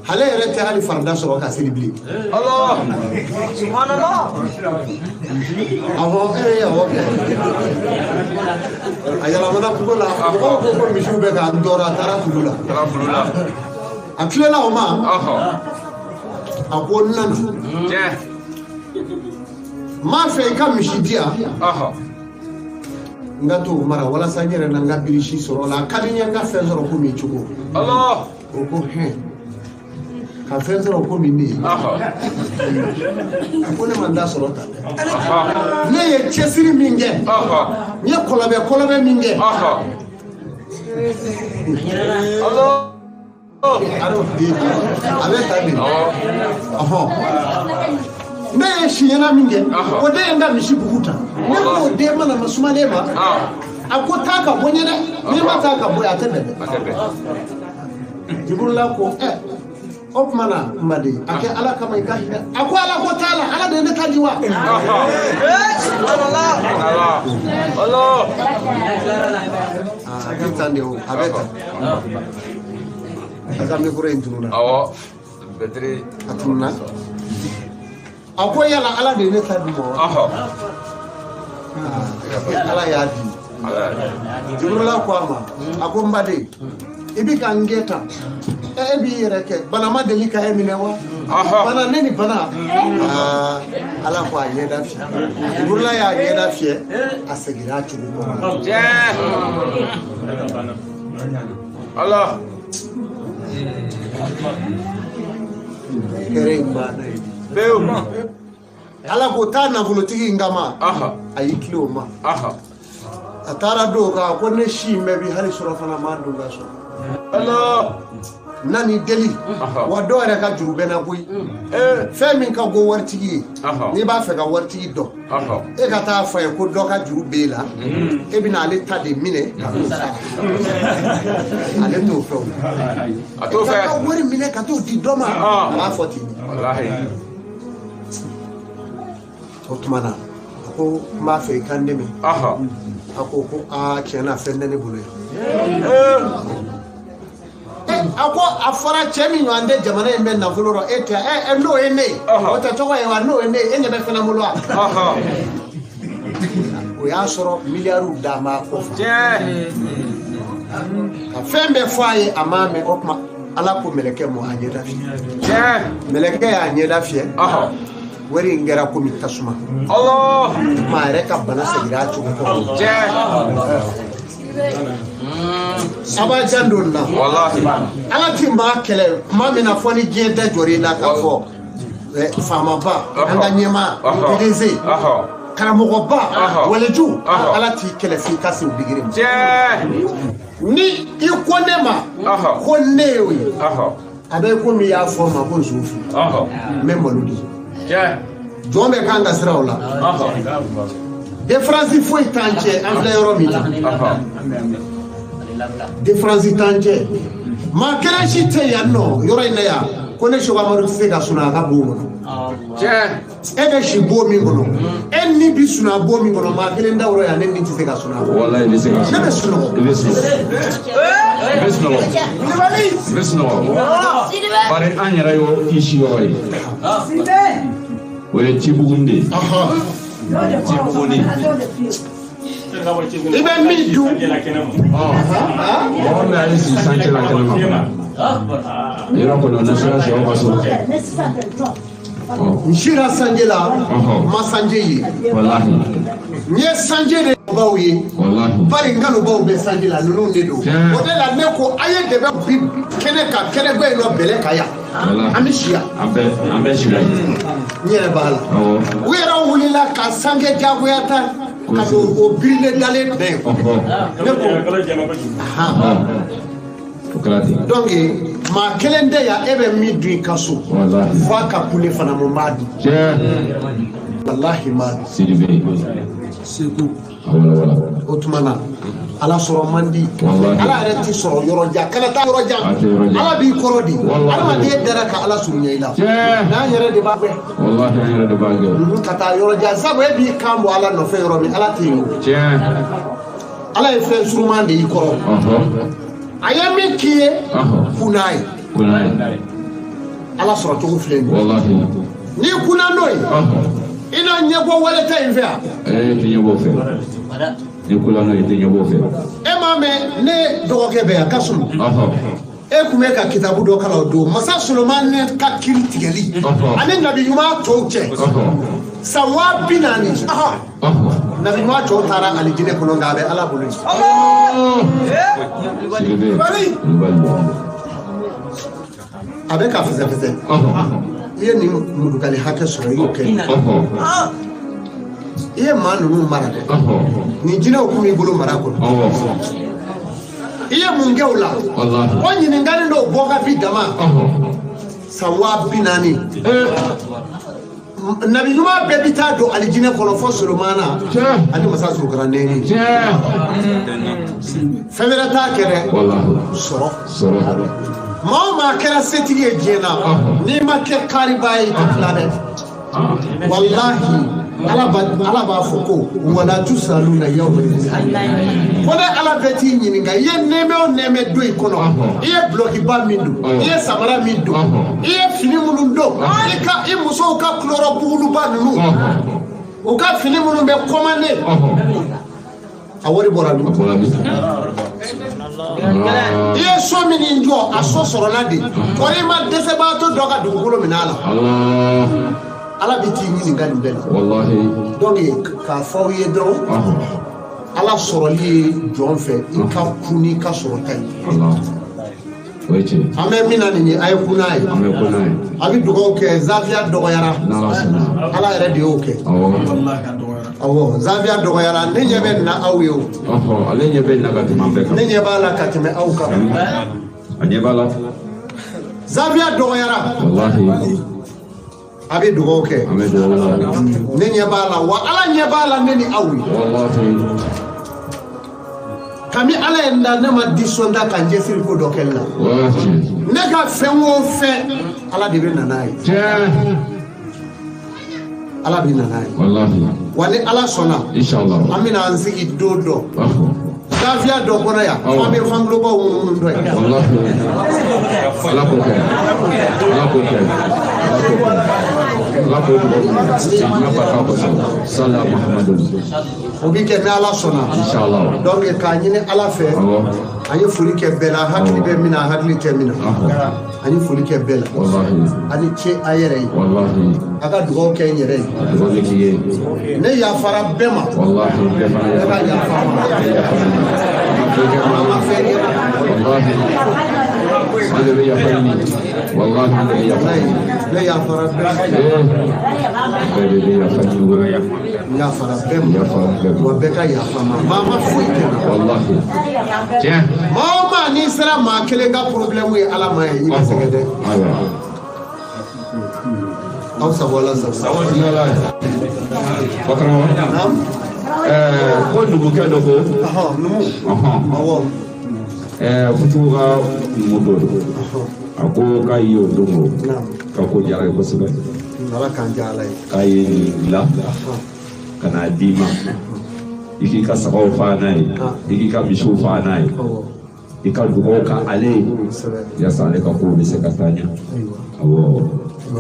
Ale yɛrɛ tɛ hali farida sɔrɔ ka seli bilen. Awɔ, awɔ kɛ. A yɛlɛmana kungo la, mɔgɔw ko ko misiw bɛ k'a tɔɔrɔ, a taara kulu la. A tilela o ma, a ko n nana. N b'a fɛ i ka misi di yan. N ka t'o mara walasa n yɛrɛ na n ka birisi sɔrɔ la. A ka di n ye n ka fɛn sɔrɔ komi cogo. O ko hɛn ka fɛn sɔrɔ komi ne ye. A ko ne ma n da sɔrɔ tan dɛ. Ne ye cɛsiri min kɛ, n ye kɔlɔbɛ min kɛ. A bɛ tan de. Ne ye siɲɛna min kɛ, o de ye n ka misi bugu ta. Ne ko den mana ma sumalen ma, a ko taa ka bɔ n ye dɛ, n'i ma taa ka bɔ yen a tɛ bɛn dɛ. Jiburula ko o tuma na n baden, a kɛ Ala kama i ka hinɛ. A ko Ala ko t'a la, Ala de ye ne ta di wa. A bɛ tan de o, a bɛ tan. A ka mikoro in tununa. A tununa. A ko yala Ala de ye ne ta di ma wa? Ala y'a di. Jiburula ko a ma, a ko n baden, i bɛ ka n gɛn tan, e b'i yɛrɛ kɛ bana ma deli ka e minɛ wa? Bana ne ni bana. Ala ko a ɲɛda fiyɛ. Jiburula y'a ɲɛda fiyɛ, a seginna a cogo kɔrɔ la. Hɛrɛ in banna ye. Ala ko taa nafolotigi in kama, a y'i tilen o ma. A taara don o kan, ko ne si in bɛɛ bi hali surafana ma dun ka sɔrɔ. N nan'i deli, wa dɔw yɛrɛ ka juru bɛ n na koyi. Fɛn min ka go waritigi ye, n'i b'a fɛ ka waritigi dɔn, e ka taa fɔ a ye ko dɔ ka juru b'e la, e bɛna ale ta de minɛ ka t'o sara. Ale t'o fɛ o. A t'o fɛ. Ka wari minɛ ka t'o di dɔ ma, a b'a fɔ ten. O tuma na, a ko n b'a fɛ i ka n dɛmɛ. A ko ko aa tiɲɛ na fɛn tɛ ne bolo yan. A ko a fɔra cɛ min ɲɔgɔn tɛ jamana in bɛ nafolo rɔ, e tɛ n'o ye ne ye, o tɛ tɔgɔ ye wa, n'o ye ne ye, e ɲɛ bɛ fɛn bolo wa? O y'a sɔrɔ miliyariw d'a ma ko fa. Ka fɛn bɛɛ fɔ a ye, a m'a mɛn. O tuma Ala ko mɛlɛkɛ mɔ a ɲɛda fiyɛ. Mɛlɛkɛ y'a ɲɛda fiyɛ. Wari in kɛra komi tasuma. Maa yɛrɛ ka bana seginna a cogo kɔrɔ. A b'a jan don na. Ala ti maa kɛlɛ tuma min na fɔ ni diɲɛ da jɔr'i la k'a fɔ faamaba, an ka ɲɛmaa, PDG, karamɔgɔba, waliju, Ala t'i kɛlɛ f'i ka se o degré ma. Ni i ko ne ma ko ne y'o ye, a bɛ komi i y'a fɔ n ma ko nson fili, n bɛ malo di. Jɔn bɛ k'an ka sira o la. Différence foyi t'an cɛ, an filɛ yɔrɔ min na. Différence t'an cɛ. Maa kelen si tɛ yan nɔ yɔrɔ in na yan. Ko ne Seko Amadu tɛ se ka sunɔgɔ a ka bon kɔnɔ. E bɛ si bon min kɔnɔ, e ni bi sunɔgɔ bon min kɔnɔ, maa kelen da yɔrɔ yan, ne ni tɛ se ka sunɔgɔ. Walayi i bɛ se ka sunɔgɔ. Ne bɛ sunɔgɔ. I bɛ sunɔgɔ. I bɛ sunɔgɔ. I bɛ sunɔgɔ. Bari an yɛrɛ y'o i si yɔrɔ ye. O ye Tibugu de ye. Tibugu. I bɛ min dun. Mɔgɔ min a ye si sanjɛ la kɛnɛ ma. Yɔrɔ kɔni o nasira sɔrɔ ka so. N sira sanjɛ la, ma sanjɛ ye. Walahi. N ye sanjɛ de baw ye. Walahi. Bari n kanubaw bɛ sanjɛ la, ninnu de don. O de la ne ko a ye dɛmɛ bi kɛnɛ kan, kɛnɛ bɛ yen nɔ bɛlɛ kan yan. An bɛ si yan. An bɛɛ si la. N yɛrɛ b'a la. U yɛrɛ wulila ka sanjɛ jagoya ta. Ka don o birilen dalen bɛn. Ne ko donc maa kelen tɛ yan, e bɛ min dun i ka so, f'a ka kule fana mun b'a dun. Walahi m'a dun. Segu. O tuma na Ala sɔrɔ man di. Ala yɛrɛ ti sɔrɔ yɔrɔ jan, kana taa yɔrɔ jan. Ala b'i kɔrɔ di. Adamaden dara ka Ala surunya i la. N'an yɛrɛ de b'a kɛ. Walahi an yɛrɛ de b'a kɛ. Ka taa yɔrɔ jan, sabu e b'i kan bɔ Ala nɔfɛ yɔrɔ min, Ala tɛ yen o. Ala ye fɛn suruman de y'i kɔrɔ. A ye min k'i ye, kun n'a ye. Ala sɔrɔ cogo filɛ nin ye. N'i kunna n'o ye, i n'a ɲɛbɔ wale ta in fɛ yan. E tɛ ɲɛbɔ o fɛ. Ni ko la n'o ye, i tɛ ɲɛbɔ o fɛ. E m'a mɛn ne dɔgɔkɛ bɛ yan Kasimu. E tun bɛ ka kitabu dɔ kalan o don, Masa Solomani ka kiri tigɛli ani nabi ɲuman tɔw cɛ san 40,000. Nabi ɲuman tɔw taara alijinɛ kɔnɔ, nka a bɛ Ala bolo yen. A bɛ ka fɛsɛfɛsɛ. I ye nin mudukali hakɛ sɔrɔ, i y'o kɛ. I ye maa ninnu mara dɛ. Nin jinɛw kun b'i bolo mara kɔnɔ. I ye mun kɛ o la? O ɲininkali dɔw bɔ ka bi dama. San 40,000. Nabi ɲuman bɛɛ bi taa don alijinɛ kɔnɔ fo Solomana ani Masa Zulkaranaini. Fɛn wɛrɛ t'a kɛ dɛ. Sɔrɔ. Maa o maa kɛra setigi ye diɲɛ na, n'i ma kɛ kariba ye, i tɛ tila dɛ. Walahi. Ala b'a fɔ ko wala tusaluna yawma idhin. Ko ne Ala bɛ t'i ɲininka, i ye nɛɛmɛ o nɛɛmɛ don i kɔnɔ, i ye bulɔkiba min don, i ye samara min don, i ye fini minnu don, i ka i musow ka kulɔrɔ buguluba ninnu, u ka fini minnu bɛ kɔmande, a wari bɔra min? I ye so min jɔ, a so sɔrɔla de, kɔri i ma dɛsɛbaatɔ dɔ ka dugukolo minɛ a la. Ala bɛ t'i ɲininka nin bɛɛ la. Walahi. Donc k'a fɔ aw ye dɔrɔn, Ala sɔrɔli ye jɔn fɛ, i ka kun n'i ka sɔrɔta ye. An bɛ min na nin ye, a ye kun n'a ye. An bɛ kun n'a ye. A bɛ dugawu kɛ, zafiya dɔgɔyara. Ala yɛrɛ de y'o kɛ. Awɔ, zafiya dɔgɔyara, ne ɲɛ bɛ na aw ye o. Ale ɲɛ bɛ na ka tɛmɛ an bɛɛ kan. Ne ɲɛ b'a la ka tɛmɛ aw kan. A ɲɛ b'a la. Zafiya dɔgɔyara. Walahi. A bɛ dugawu kɛ. An bɛ dugawu la. Ne ɲɛ b'a la, wa Ala ɲɛ b'a la ne ni aw ye. Walahi. Kami Ala ye n da, ne ma disɔnda ka n cɛsiri ko dɔ kɛli la. Ne ka fɛn o fɛn, Ala de bɛ na n'a ye. Ala bɛ na n'a ye. Walahi. Wa ni Ala sɔnna. Inshallah. An bɛna an sigi don dɔ. Zafiya dɔ kɔnɔ yan, an bɛ fankulobaw minnu dɔn yan. Walahi. Ala k'o kɛ. Ala k'o kɛ. Ala k'o dugawu barika kosɔn. Sala Muhammadu. O bi kɛ ni Ala sɔnna. Inshallah. Donc k'a ɲini Ala fɛ. An ye foli kɛ bɛɛ la, hakili bɛ min na, hakili tɛ min na. An ye foli kɛ bɛɛ la. Walahi. A ni ce a yɛrɛ ye. Walahi. A ka dugawu kɛ n yɛrɛ ye. A dugawu bɛ k'i ye. Ne yafara bɛɛ ma. Walahi bɛɛ fana yafara. Ne ka yafa ma. Ma fɛn kɛ ma. Walahi. An de bɛ yafa ɲini. Walahi an de bɛ yafa ɲini. Ne yafara bɛɛ ma. Bɛɛ de bɛ yafa ɲini. N yafara bɛɛ ma. Wa bɛɛ ka yafa ma. Maa ma foyi kɛ n na. Walahi. Tiɲɛ. Maa o maa n'i sera maa kelen ka problème ye Ala ma ye, i bɛ sɛgɛn dɛ. Aw sago Ala sago. Bakarawa. Ko numukɛ dɔ ko. Numu. Awɔ. Futugu ka numu dɔ don. A ko k'a k'a ye o don o ka ko diyara ye kosɛbɛ. Ala k'an diya Ala ye. K'a ye nin dilan ka n'a d'i ma. I k'i ka sagaw faa n'a ye. I k'i ka misiw faa n'a ye. I ka dugawu ka ale ye. Yaasa ale ka kow bɛ se ka taa ɲɛ. Awɔ.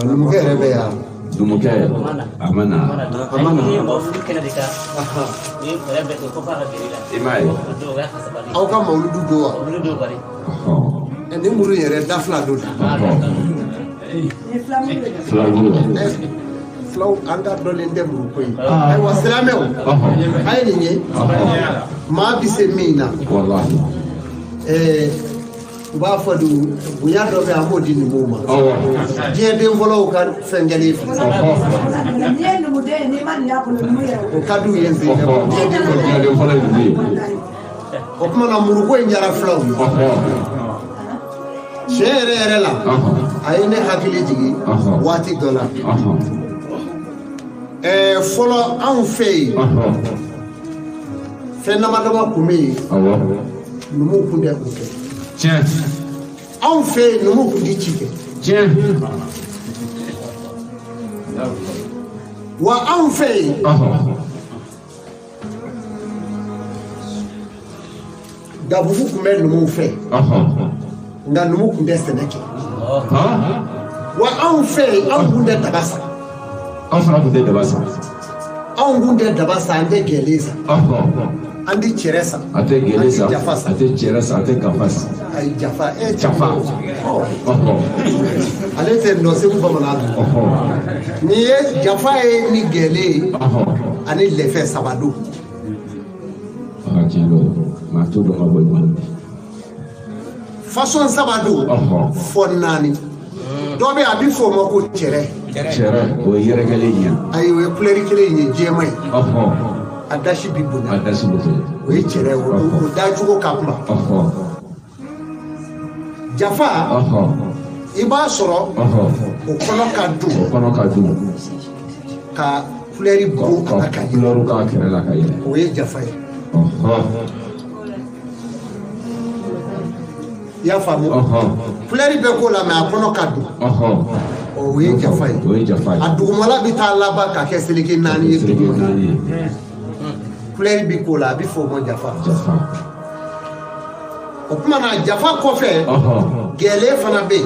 Numukɛ yɛrɛ bɛ yan. Numukɛ a ma na. A ma na. I m'a ye. Aw ka mawuludu don wa? Nin muru yɛrɛ da fila don. Filaw don. Filaw an ka dɔnlen tɛ muru ko ye. Ayiwa silamɛw. A ye nin ye. Maa bɛ se min na. Walahi. U b'a fɔ de bonya dɔ bɛ yen an b'o di numuw ma. Diɲɛ den fɔlɔw ka fɛn kɛlen filɛ. N'i ye numuden ye n'i ma nin y'a bolo numu yɛrɛ. O ka d'u ye sen dɛ. Diɲɛ den fɔlɔ ye numu ye. O tuma na muruko in diyara filaw ye. Tiɲɛ yɛrɛ yɛrɛ la. A ye ne hakili jigin waati dɔ la. Fɔlɔ anw fɛ yen. Fɛn dama dama tun bɛ yen. Numuw tun tɛ o kɛ. Tiɲɛ. Anw fɛ yen numuw tun tɛ ci kɛ. Tiɲɛ. Wa anw fɛ yen. Gabugu tun bɛ numuw fɛ. Nka numuw tun tɛ sɛnɛ kɛ. Wa anw fɛ yen anw tun tɛ daba san. Anw fana tun tɛ daba san. Anw tun tɛ daba san, an tɛ gɛlɛn san. An tɛ cɛrɛ san. A tɛ gɛlɛn san, a tɛ cɛrɛ san, a tɛ gafa san. Ayi jafa jafa. Ale tɛ nɔ Segu bamanan don. Nin ye jafa ye ni gɛlɛn ye ani lɛfɛ saba don. Tiɲɛ don, maa t'o dɔn ka bɔ ɲuman. Fasɔn saba don fɔ naani. Dɔ bɛ yen a bɛ fɔ o ma ko cɛrɛ. Cɛrɛ o ye yɛrɛkɛlen ye. Ayi o ye kulɛri kelen ye jɛman ye. A dasi bi bonya. A dasi bɛ bonya. O ye cɛrɛ ye o dacogo ka kunba. Jafa. I b'a sɔrɔ. O kɔnɔ ka dun. O kɔnɔ ka dun. Ka kulɛri bon a la ka yɛlɛ. Kulɛriw k'a kɛrɛ la ka yɛlɛ. O ye jafa ye. I y'a faamu? Kulɛri bɛ k'o la mɛ a kɔnɔ ka dun. O ye jafa ye. O ye jafa ye. A dugumala bɛ taa laban ka kɛ seleke naani ye. Seleke naani ye. Kulɛri bɛ k'o la a bɛ fɔ o ma jafa. O tuma na jafa kɔfɛ. Gɛlɛn fana bɛ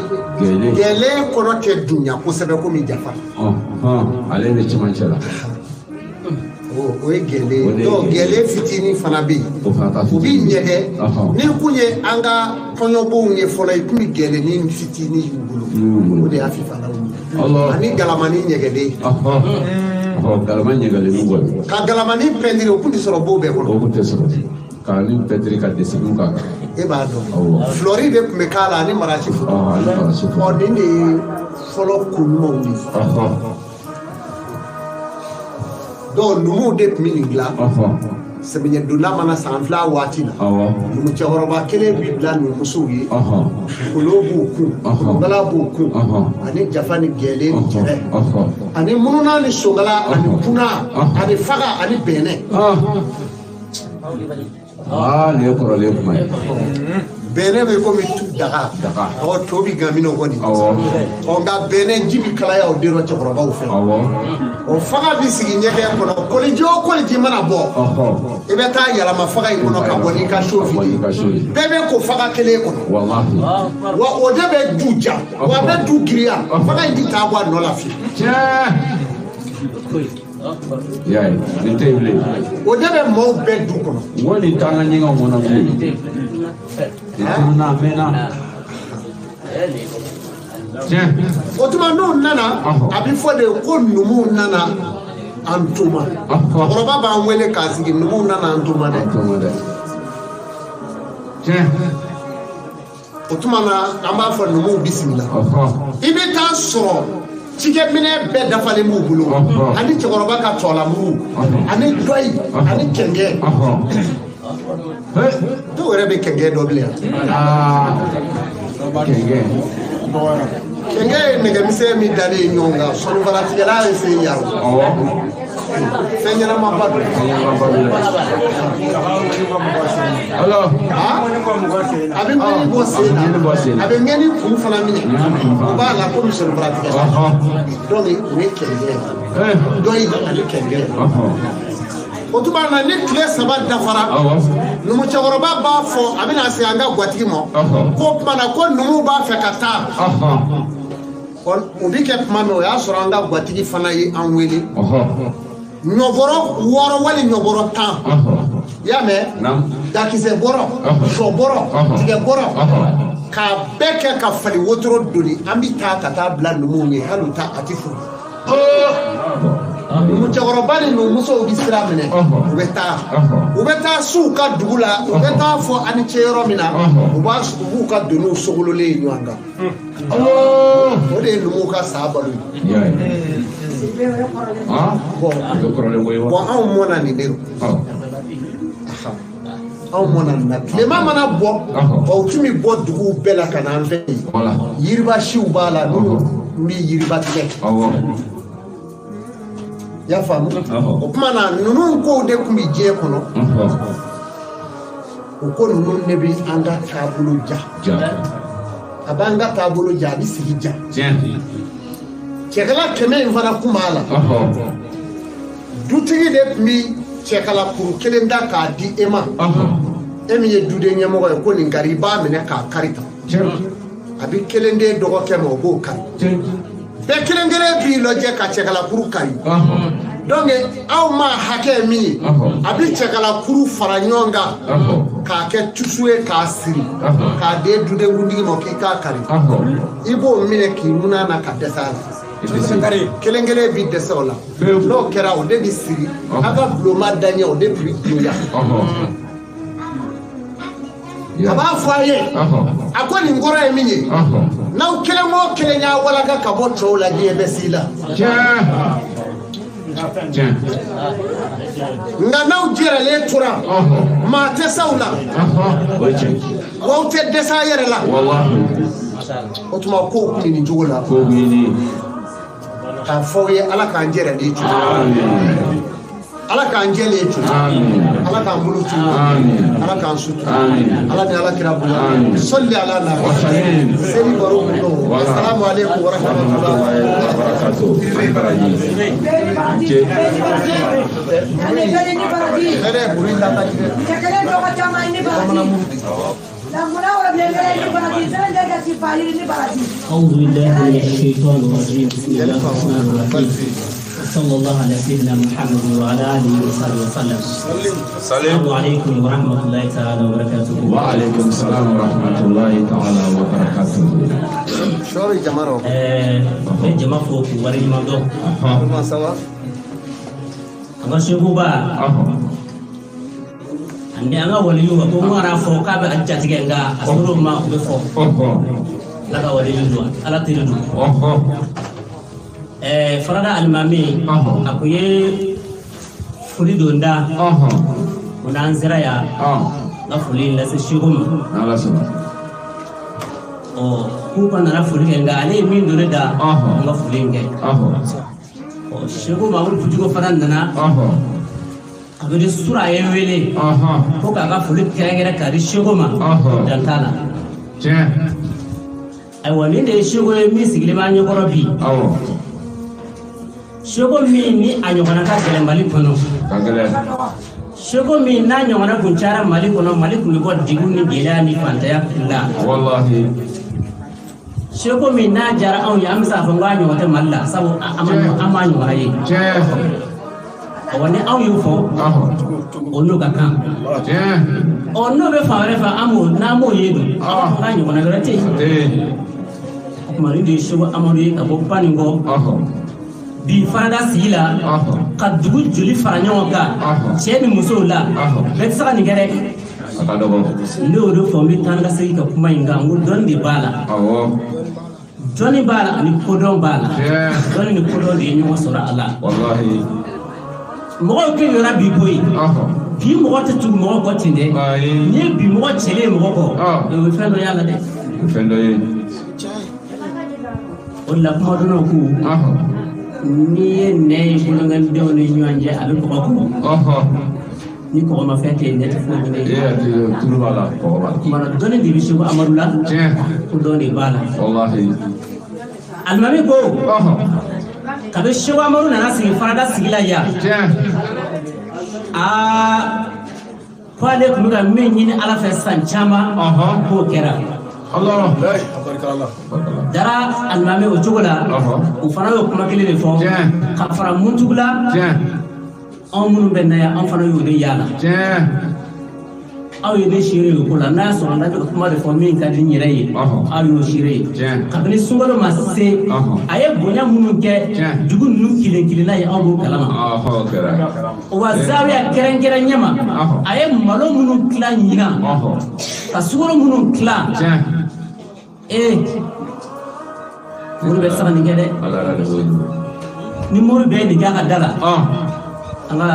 yen. Gɛlɛn kɔnɔ tɛ dunya kosɛbɛ komi jafa. Ale bɛ cɛmancɛ la. O ye gɛlɛn ye. Donc gɛlɛn fitinin fana bɛ yen. O fana ta U bɛ ɲɛgɛn. Ni kun ye an ka kɔɲɔbonw ye fɔlɔ i kun bɛ gɛlɛnnin fitinin y'u bolo. O de y'a fifalaw ye. Ani galamani ɲɛgɛlen. Galama ɲɛgɛlen bɔ. Ka galamani pɛntiri o kun tɛ sɔrɔ bon bɛɛ kɔnɔ. O kun tɛ sɔrɔ. K'a ni pɛntiri ka dɛsɛ k'a kan. E b'a dɔn. Flɔri de tun bɛ k'a la ani marasi foro. Ani marasi foro. Ɔ nin de ye fɔlɔ ko ɲumanw de ye. Donc numuw de tun bɛ nin dilan. Sɛmiyɛ donda mana san fila waati la. Numu cɛkɔrɔba kelen bɛ bila numusow ye. Kolo b'u kun. Kolongala b'u kun. Ani jafa ni gɛlɛn ni cɛrɛ. Ani mununa ni songala ani kuna ani faga ani bɛnɛ. Nin ye kɔrɔlen kuma ye. Bɛnɛ bɛ komi daga. Ɔ to bɛ gan min o kɔni. Ɔ nka bɛnɛ ji bɛ kalaya o den dɔ cɛkɔrɔbaw fɛ. O faga bɛ sigi ɲɛgɛn kɔnɔ koliji o koliji mana bɔ. I bɛ taa yɛlɛma faga in kɔnɔ ka bɔ n'i ka so fili. Bɛɛ bɛ ko faga kelen kɔnɔ. Wa o de bɛ du ja. Wa a bɛ du girinya. Faga in ti taa bɔ a nɔ la fiyewu. Y'a ye nin tɛ yen bilen. O de bɛ maaw bɛɛ du kɔnɔ. N ko nin t'an ka ɲɛgɛnw kɔnɔ bilen. Nin tununna a mɛnna. Tiɲɛ. O tuma n'u nana a bɛ fɔ de ko numuw nana an toma. Cɛkɔrɔba b'an wele k'a sigi numuw nana an toma dɛ. An toma dɛ. Tiɲɛ. O tuma na an b'a fɔ numuw bisimila. I bɛ taa sɔrɔ. Cikɛminɛ bɛɛ dafalen b'u bolo ani cɛkɔrɔba ka tɔlamuru ani dɔyi ani kɛnkɛ dɔw yɛrɛ bɛ kɛnkɛ dɔ bilen yan. Kɛnkɛ ye nɛgɛmisɛn min dalen ye ɲɔgɔn kan sɔnifaratigɛla ye sen yaro. Fɛn ɲɛnamaba don. Alors. A bɛ ŋɛni bɔ sen na. A bɛ ŋɛni kun fana minɛ. O b'a la komi sɔrɔbara tigɛ. Donc o ye kɛnkɛ ye. Dɔ in ani kɛnkɛ. O tuma na ni tile 3 dafara. Numu cɛkɔrɔba b'a fɔ a bɛna se an ka gatigi ma. Ko tuma na ko numuw b'a fɛ ka taa. O bɛ kɛ tuma min o y'a sɔrɔ an ka gatigi fana ye an wele. Ɲɔbɔrɔ 6 wali ɲɔbɔrɔ 10. I y'a mɛn? Dakisɛ bɔrɔ, sɔ bɔrɔ, tigɛ bɔrɔ. K'a bɛɛ kɛ ka fali wotoro doni an bɛ taa ka taa bila numuw ye hali u ta a ti furu. Numu cɛkɔrɔba ni numumusow bɛ sira minɛ u bɛ taa u bɛ taa s'u ka dugu la u bɛ taa fɔ an ni ce yɔrɔ min na u b'u ka doniw sogololen ye ɲɔgɔn kan. O de ye numuw ka sa balo ye. Bon anw mɔna nin de rɔ. Anw mɔna nin na tilema mana bɔ o tun bɛ bɔ duguw bɛɛ la ka na an fɛ yen. Yiriba siw b'a la minnu bɛ yiriba tigɛ. I y'a faamu? O tuma na ninnu kow de tun bɛ diɲɛ kɔnɔ. O ko ninnu de bɛ an ka taabolo ja. A b'an ka taabolo ja, a bɛ sigi ja. Cɛkala 100 in fana kun b'a la. Dutigi de tun bɛ cɛkala kuru kelen da k'a di e ma. E min ye duden ɲɛmɔgɔ ye ko nin kari i b'a minɛ k'a kari tan. A bɛ kelen den dɔgɔkɛ ma o b'o kari. Bɛɛ kelen kelen b'i lajɛ ka cɛkala kuru kari. Donc aw ma hakɛ min ye a bɛ cɛkala kuru fara ɲɔgɔn kan k'a kɛ tusu ye k'a siri k'a den dudenkuntigi ma k'i k'a kari. I b'o minɛ k'i munna na ka dɛsɛ a la. Kelen kelen b'i dɛsɛ o la. N'o kɛra o de bɛ siri a ka bulonba daɲɛ o de bɛ bonya. A b'a fɔ a ye a ko nin kɔrɔ ye min ye n'aw kelen o kelen y'a walaka ka bɔ tɔw la diɲɛ bɛ s'i la. Nka n'aw jɛrɛlen tora maa tɛ s'aw la wa aw tɛ dɛsɛ a yɛrɛ la. O tuma kow kun bɛ nin cogo la. K'a fɔ aw ye Ala k'an jɛrɛlen to. Ala k'an jɛlen to. Ala k'an bolo to. Ala k'an sutura. Ala ni Ala kira bonya. Sɔli ala na. Seli baro kun don. Asalamu aleykum wa rahmatulahi wa barakatuh. Hɛrɛ buru la ka jɛ. أعوذ بالله من الشيطان الرجيم. بسم الله الرحمن الرحيم. صلى الله على سيدنا محمد وعلى آله وصحبه وسلم. السلام عليكم ورحمة الله تعالى وبركاته. وعليكم السلام ورحمة الله تعالى وبركاته. شوري جمارو. جماعة فوق وري مالدو. ما سوا. أما شو با. Ani an ka waliyu ko n kana fɔ k'a bɛ a jatigɛ nka a sɔrɔ ma o bɛ fɔ. Ala ka waliyu don Ala teri don. Farada alimami a kun ye foli don da o n'an sera yan n ka foli in lase Seko ma. Ɔ k'u ka nana foli kɛ nka ale ye min don ne da n ka foli in kɛ. Ɔ Seko Mamudu Pujugo fana nana. Kabini sura ye n wele ko k'a ka foli kɛrɛnkɛrɛn k'a di Seko ma dan t'a la. Ayiwa nin de ye Seko ye min sigilen b'an ɲɛkɔrɔ bi. Seko min ni a ɲɔgɔnna ka gɛlɛn Mali kɔnɔ. Seko min n'a ɲɔgɔnna kun cayara Mali kɔnɔ Mali kun bɛ bɔ degun ni gɛlɛya ni fantanya la. Seko min n'a diyara anw ye an bɛ se k'a fɔ n k'a ɲɔgɔn tɛ Mali la sabu an m'a ɲɔgɔnna ye. Ɔ ni anw y'o fɔ o n'o ka kan. Ɔ n'o bɛ fan wɛrɛ fɛ an b'o n'an m'o ye dun an ɲɔgɔnna wɛrɛ tɛ yen. O tuma nin de ye Seko Amadu ye ka bɔ Banikɔ bi farada sigi la ka dugu joli fara ɲɔgɔn kan cɛ ni musow la bɛɛ tɛ se ka nin kɛ dɛ. Ne y'o de fɔ n bɛ taa ni ka segin ka kuma in kan n ko dɔnni de b'a la. Dɔnni b'a la ani kodɔn b'a la. Dɔnni ni kodɔn de ye ɲɔgɔn sɔrɔ a la. Mɔgɔw kɛɲɔra bi koyi bi mɔgɔ tɛ tugu mɔgɔ kɔ ten dɛ. N'i ye bi mɔgɔ cɛlen ye mɔgɔ kɔ o ye fɛn dɔ y'a la dɛ. O de la kumadɔnnaw ko N'i ye nɛ ye bolonkɔnidenw ni ɲɔgɔn cɛ, a bɛ kɔgɔ kɔgɔ. Ni kɔgɔmafɛn tɛ yen, nɛ tɛ foyi dun. E yɛrɛ tɛ tulu b'a la, kɔgɔ b'a la. Kumana dɔnni de bɛ Seko Amadu la. Ko dɔn de b'a la. Walahi. Alimami ko kabi Seko Amadu nana sigi farada sigi la yan. Aa, ko ale tun bɛ ka min ɲini Ala fɛ san caman, k'o kɛra. Dara alimami o cogo la, o fana y'o kuma kelen de fɔ. Ka fara Muntugula, anw minnu bɛ na yan, anw fana y'o de yaala. Aw ye ne seere ye o ko la. N'a y'a sɔrɔ n'a bɛ ka kuma de fɔ min ka di n yɛrɛ ye, aw y'o seere ye. Kabini sunkalo ma se, a ye bonya minnu kɛ dugu ninnu kelen kelenna ye, anw b'o kalama. Wa zawiya kɛrɛnkɛrɛn ɲɛma, a ye malo minnu tila ɲinan, ka sukaro minnu tila, ee, mori bɛ se ka nin kɛ dɛ. Ni mori bɛɛ ye nin kɛ a ka da la, an ka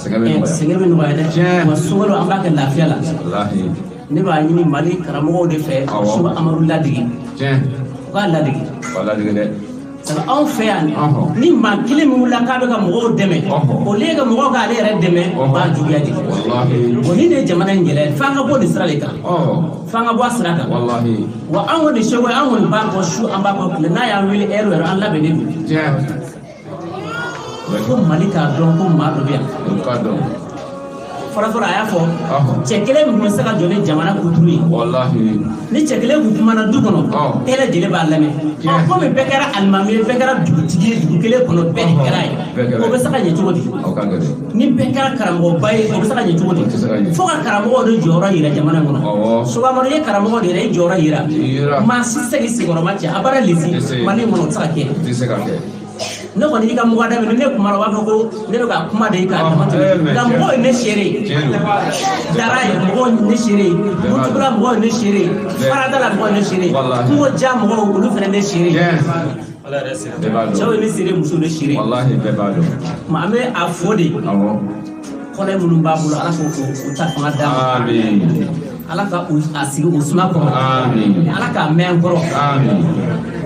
sɛgɛn bɛ nɔgɔya dɛ. Wa sunkalo, an b'a kɛ lafiya la. Ne b'a ɲini Mali karamɔgɔw de fɛ, Seko Amadu ladege, u k'a ladege. Sabu anw fɛ yan, ni maa kelen min wulila k'a bɛ ka mɔgɔw dɛmɛ, au lieu ka mɔgɔw k'ale yɛrɛ dɛmɛ, o b'a juguya de. O ni de ye jamana in gɛlɛya. F'an ka bɔ nin sira de kan, f'an ka bɔ a sira kan. Wa an kɔni Seko, an kɔni b'a kɔ su, an b'a kɔ tile. N'a y'an wele ɛri o ɛri, an labɛnnen don. Ko Mali k'a dɔn ko maa dɔ bɛ yan. Fɔlɔfɔlɔ, a y'a fɔ cɛ kelen min tun bɛ se ka jɔ ni jamana kuturu ye. Ni cɛ kelen kun kumana du kɔnɔ, bɛɛ lajɛlen b'a lamɛn. Komi bɛɛ kɛra alimami ye, bɛɛ kɛra dugutigi ye dugu kelen kɔnɔ, bɛɛ de kɛra ye, o bɛ se ka ɲɛ cogo di? Ni bɛɛ kɛra karamɔgɔba ye, o bɛ se ka ɲɛ cogo di? Fo ka karamɔgɔw de jɔyɔrɔ yira jamana in kɔnɔ. Seko Amadu ye karamɔgɔ de yɛrɛ, i jɔyɔrɔ yira. Maa si tɛ se k'i sigiyɔrɔma cɛ a baara lesi Mali in kɔnɔ, o tɛ se ka kɛ. Ne kɔni y'i ka mɔgɔ daminɛ, ne kumana, u b'a fɔ ko ne bɛ ka kuma de k'a dama tɛmɛ. Nka mɔgɔw ye ne seere ye, Dara ye mɔgɔw ye ne seere ye, Muntugula mɔgɔw ye ne seere ye, Farada la mɔgɔw ye ne seere ye, Kungo ja mɔgɔw olu fana ne seere ye. Cɛw ye ne seere, musow ne seere ye. Tuma an bɛ a fo de, kɔlɛ minnu b'a bolo, Ala k'o ta fanga d'a ma. Ala ka a sigi o suma kɔrɔ. Ala k'a mɛn kɔrɔ.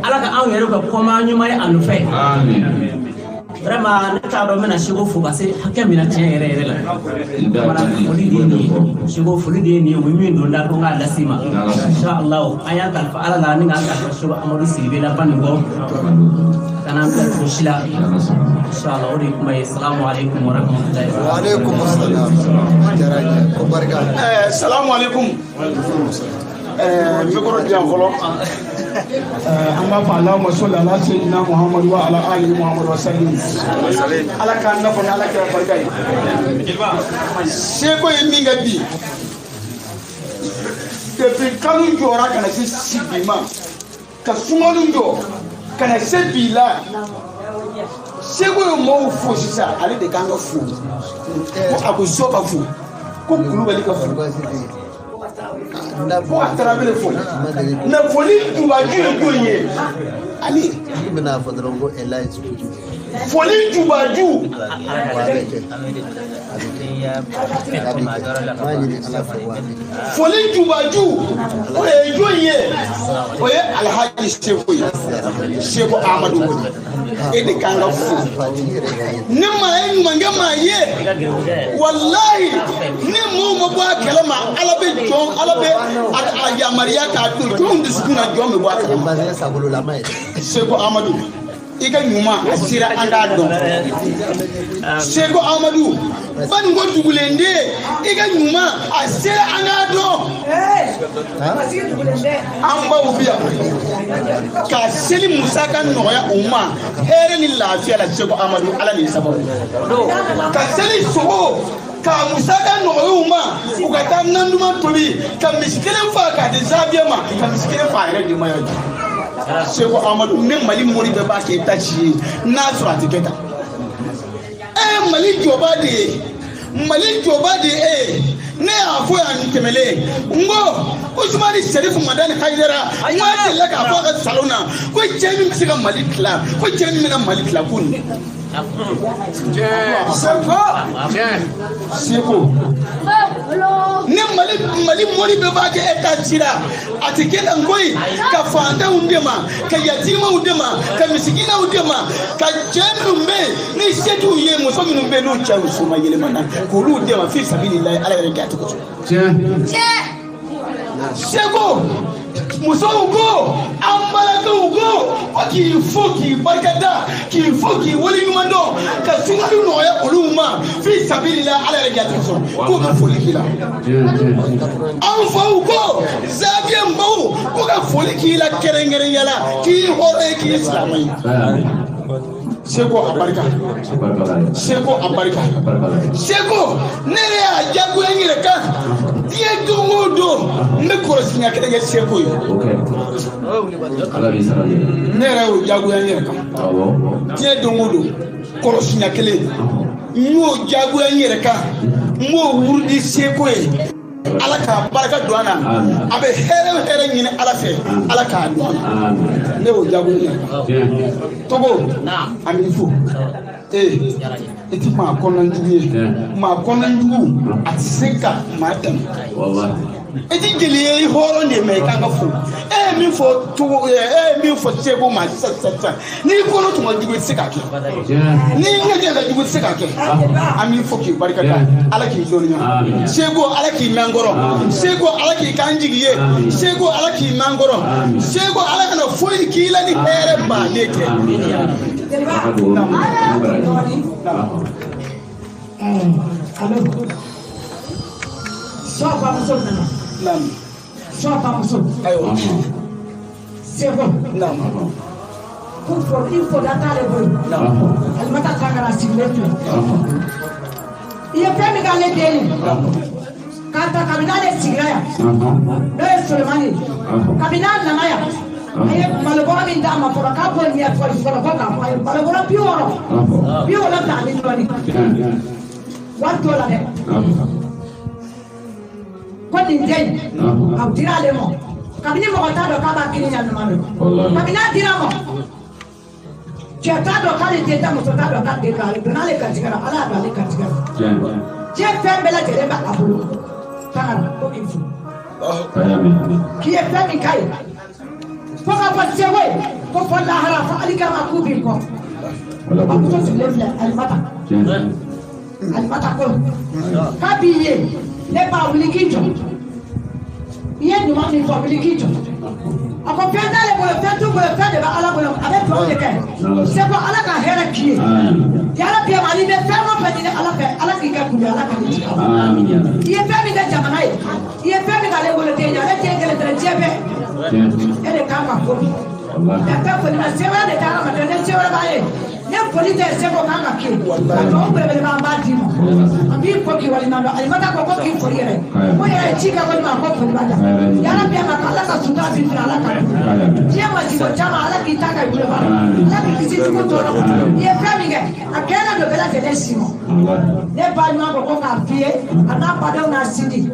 Ala ka anw yɛrɛ ka kɔma ɲuman ye a nɔfɛ. Vraiment, ne t'a dɔn n bɛna Seko fo ka se hakɛ min na tiɲɛ yɛrɛ yɛrɛ la. Foli de ye nin ye, Seko foli de ye nin ye. U ye min don da ko n k'a lase i ma. Inshallah, an y'an kalifa Ala la, ni k'an kalifa Seko Amadu Sidibe la Banikɔ. A kana an bila cogo si la. Inshallah, o de ye kuma ye. Salamu aleykum wa rahmatulahi. Wa aleykum salam. Diyara n ye ko barika. Salamu aleykum. Micro di yan fɔlɔ. An b'a fɔ Allahumma salli ala sayyidina Muhammad wa ala alihi Muhammad wa sallim. Ala k'an nafa ni Ala kira barika ye. Seko ye min kɛ bi, depuis kanu jɔra ka na se si bi ma, ka sunkalo jɔ ka na se bi la, Seko ye maaw fo sisan, ale de kan ka fo. Ko a ko so ka fo, ko Kulubali ka fo, ko a Tarawele fo. Na foli jubaju ye jɔn ye? Ale. Foli jubaju. Foli jubaju o ye jɔn ye? O ye Alhaji Seko ye, Seko Amadu. E de kan ka fo. Ni maa ye ɲumankɛ maa ye, walahi, ni maaw ma bɔ a kalama, Ala bɛ jɔn, Ala bɛ a yamaruya k'a don jɔnw dusukun na, jɔn bɛ bɔ a kalama. Seko Amadu, i ka ɲuman a sera an k'a dɔn. Seko Amadu, Banikɔ dugulenden, i ka ɲuman a sera an k'a dɔn. An baw bi yan ka seli musaka nɔgɔya u ma hɛrɛ ni lafiya la. Seko Amadu, Ala de ye sababu ka seli sogo ka musaka nɔgɔya u ma, u ka taa nan duman tobi, ka misi kelen fa k'a di zabiya ma, ka misi kelen fa a yɛrɛ denbaya ye. Seko Amadu, ne Mali mori bɛɛ b'a kɛ i ta ci ye, n'a sɔrɔ a tɛ kɛ tan. E Mali jɔba de ye, Mali jɔba de ye e ye. Ne y'a fɔ yan tɛmɛlen, n ko Usumani Serifu Madani Hayidara, n ko a delila k'a fɔ a ka salon na ko cɛ min bɛ se ka Mali dilan, ko cɛ min bɛna Mali dilan ko nin. Seko ni Mali mori bɛɛ b'a kɛ e ta ci la a tɛ kɛ tan koyi ka fantanw dɛmɛ ka yatimaw dɛmɛ ka misikinaw dɛmɛ ka cɛ minnu bɛ yen ni se t'u ye muso minnu bɛ yen n'u cɛw soma yɛlɛmana k'olu dɛmɛ fi sabililahi Ala yɛrɛ kɛ a cogo. Seko musow ko an balakaw ko ko k'i fo k'i barikada k'i fo k'i waleɲuman dɔn ka sunkalo nɔgɔya olu ma fi sabilila Ala yɛrɛ jate sɔrɔ k'u ka foli k'i la. An faw ko zawiya baw ko ka foli k'i la kɛrɛnkɛrɛnya la k'i hɔrɔn ye k'i silamɛ ye. Seko a barika Seko a barika Seko ne yɛrɛ y'a diyagoya n yɛrɛ kan diɲɛ don o don n bɛ kɔlɔsi ɲɛ kelen kɛ Seko ye. Ne yɛrɛ y'o diyagoya n yɛrɛ kan diɲɛ don o don kɔlɔsi ɲɛ kelen n y'o diyagoya n yɛrɛ kan n b'o wurudi Seko ye. Ala k'a barika don an na a bɛ hɛrɛ o hɛrɛ ɲini Ala fɛ Ala k'a don an na ne y'o diyagoya n yɛrɛ kan. Togo an b'i fo i ti maa kɔnɔnajugu ye maa kɔnɔnajugu a ti se ka maa tɛmɛ i ti jeli ye i hɔrɔn de mɛ i kan ka fo e ye min fɔ Togo e ye min fɔ Seko ma sisan sisan n'i kɔnɔ tun ka jugu i ti se k'a kɛ n'i ɲɛjɛ ka jugu i ti se k'a kɛ an b'i fo k'i barika da Ala k'i dɔnniya Seko Ala k'i mɛn kɔrɔ Seko Ala k'i k'an jigi ye Seko Ala k'i mɛn kɔrɔ Seko Ala kana foyi k'i la ni hɛrɛ bannen tɛ. Ayiwa. Seko. Ko fo i fo da t'ale bolo. Alimata Tangara sigilen filɛ. I ye fɛn min k'ale den ye. K'a ta kabini ale sigira yan. N'o ye Solomani ye. Kabini a nana yan. A ye malobɔrɔ min d'a ma fɔlɔ k'a b'o ɲɛfɔ fɔlɔ fo k'a fɔ a ye malobɔrɔ 60 70 ani dɔɔnin. Wari t'o la dɛ. Ko nin den a dira ale ma kabini mɔgɔ t'a dɔn k'a b'a kini ɲa ɲuman don kabini a dira ma cɛ t'a dɔn k'ale den tɛ muso t'a dɔn k'ale den tɛ ale donna ale garijɛgɛ la Ala y'a don ale garijɛgɛ la diɲɛ fɛn bɛɛ lajɛlen bɛ a bolo Tangara ko k'i fo k'i ye fɛn min k'a ye fo k'a fɔ Seko ye ko fɔ lahara fo alikama k'u b'i kɔ a muso sigilen filɛ Alimata Alimata ko k'a b'i ye ne b'a wuli k'i jɔ i ye ɲuman min fɔ wuli k'i jɔ a ko fɛn t'ale bolo fɛn t'u bolo fɛn de bɛ Ala bolo a bɛ dugawu de kɛ Seko Ala ka hɛrɛ k'i ye yarabi ani bɛ fɛn o fɛn ɲini Ala fɛ Ala k'i kɛ kun ye Ala ka n'i jigin i ye fɛn min kɛ jamana ye i ye fɛn min k'ale bolo den ye ale den kelen tɛ diɲɛ bɛɛ e de kan ka fo bi ka taa foli ma sɛbɛn de tɛ hadamaden ne sɛbɛn b'a ye ne foli tɛ Seko kan ka kɛ ka dugawu belebeleba an b'a d'i ma an b'i fo k'i waleɲuman dɔn Alimata ko ko k'i foli yɛrɛ ko yɛrɛ ye ci kɛ ko ma ko foli b'a la yarabi a ma ko Ala ka sutura b'i fɛ Ala ka diɲɛ masibo caman Ala k'i ta ka i bolo ba Ala k'i kisi jugu tɔɔrɔ i ye fɛn min kɛ a kɛra don bɛɛ lajɛlen si ma ne ba ɲuman ko ko k'a f'i ye a n'a badenw n'a sindi.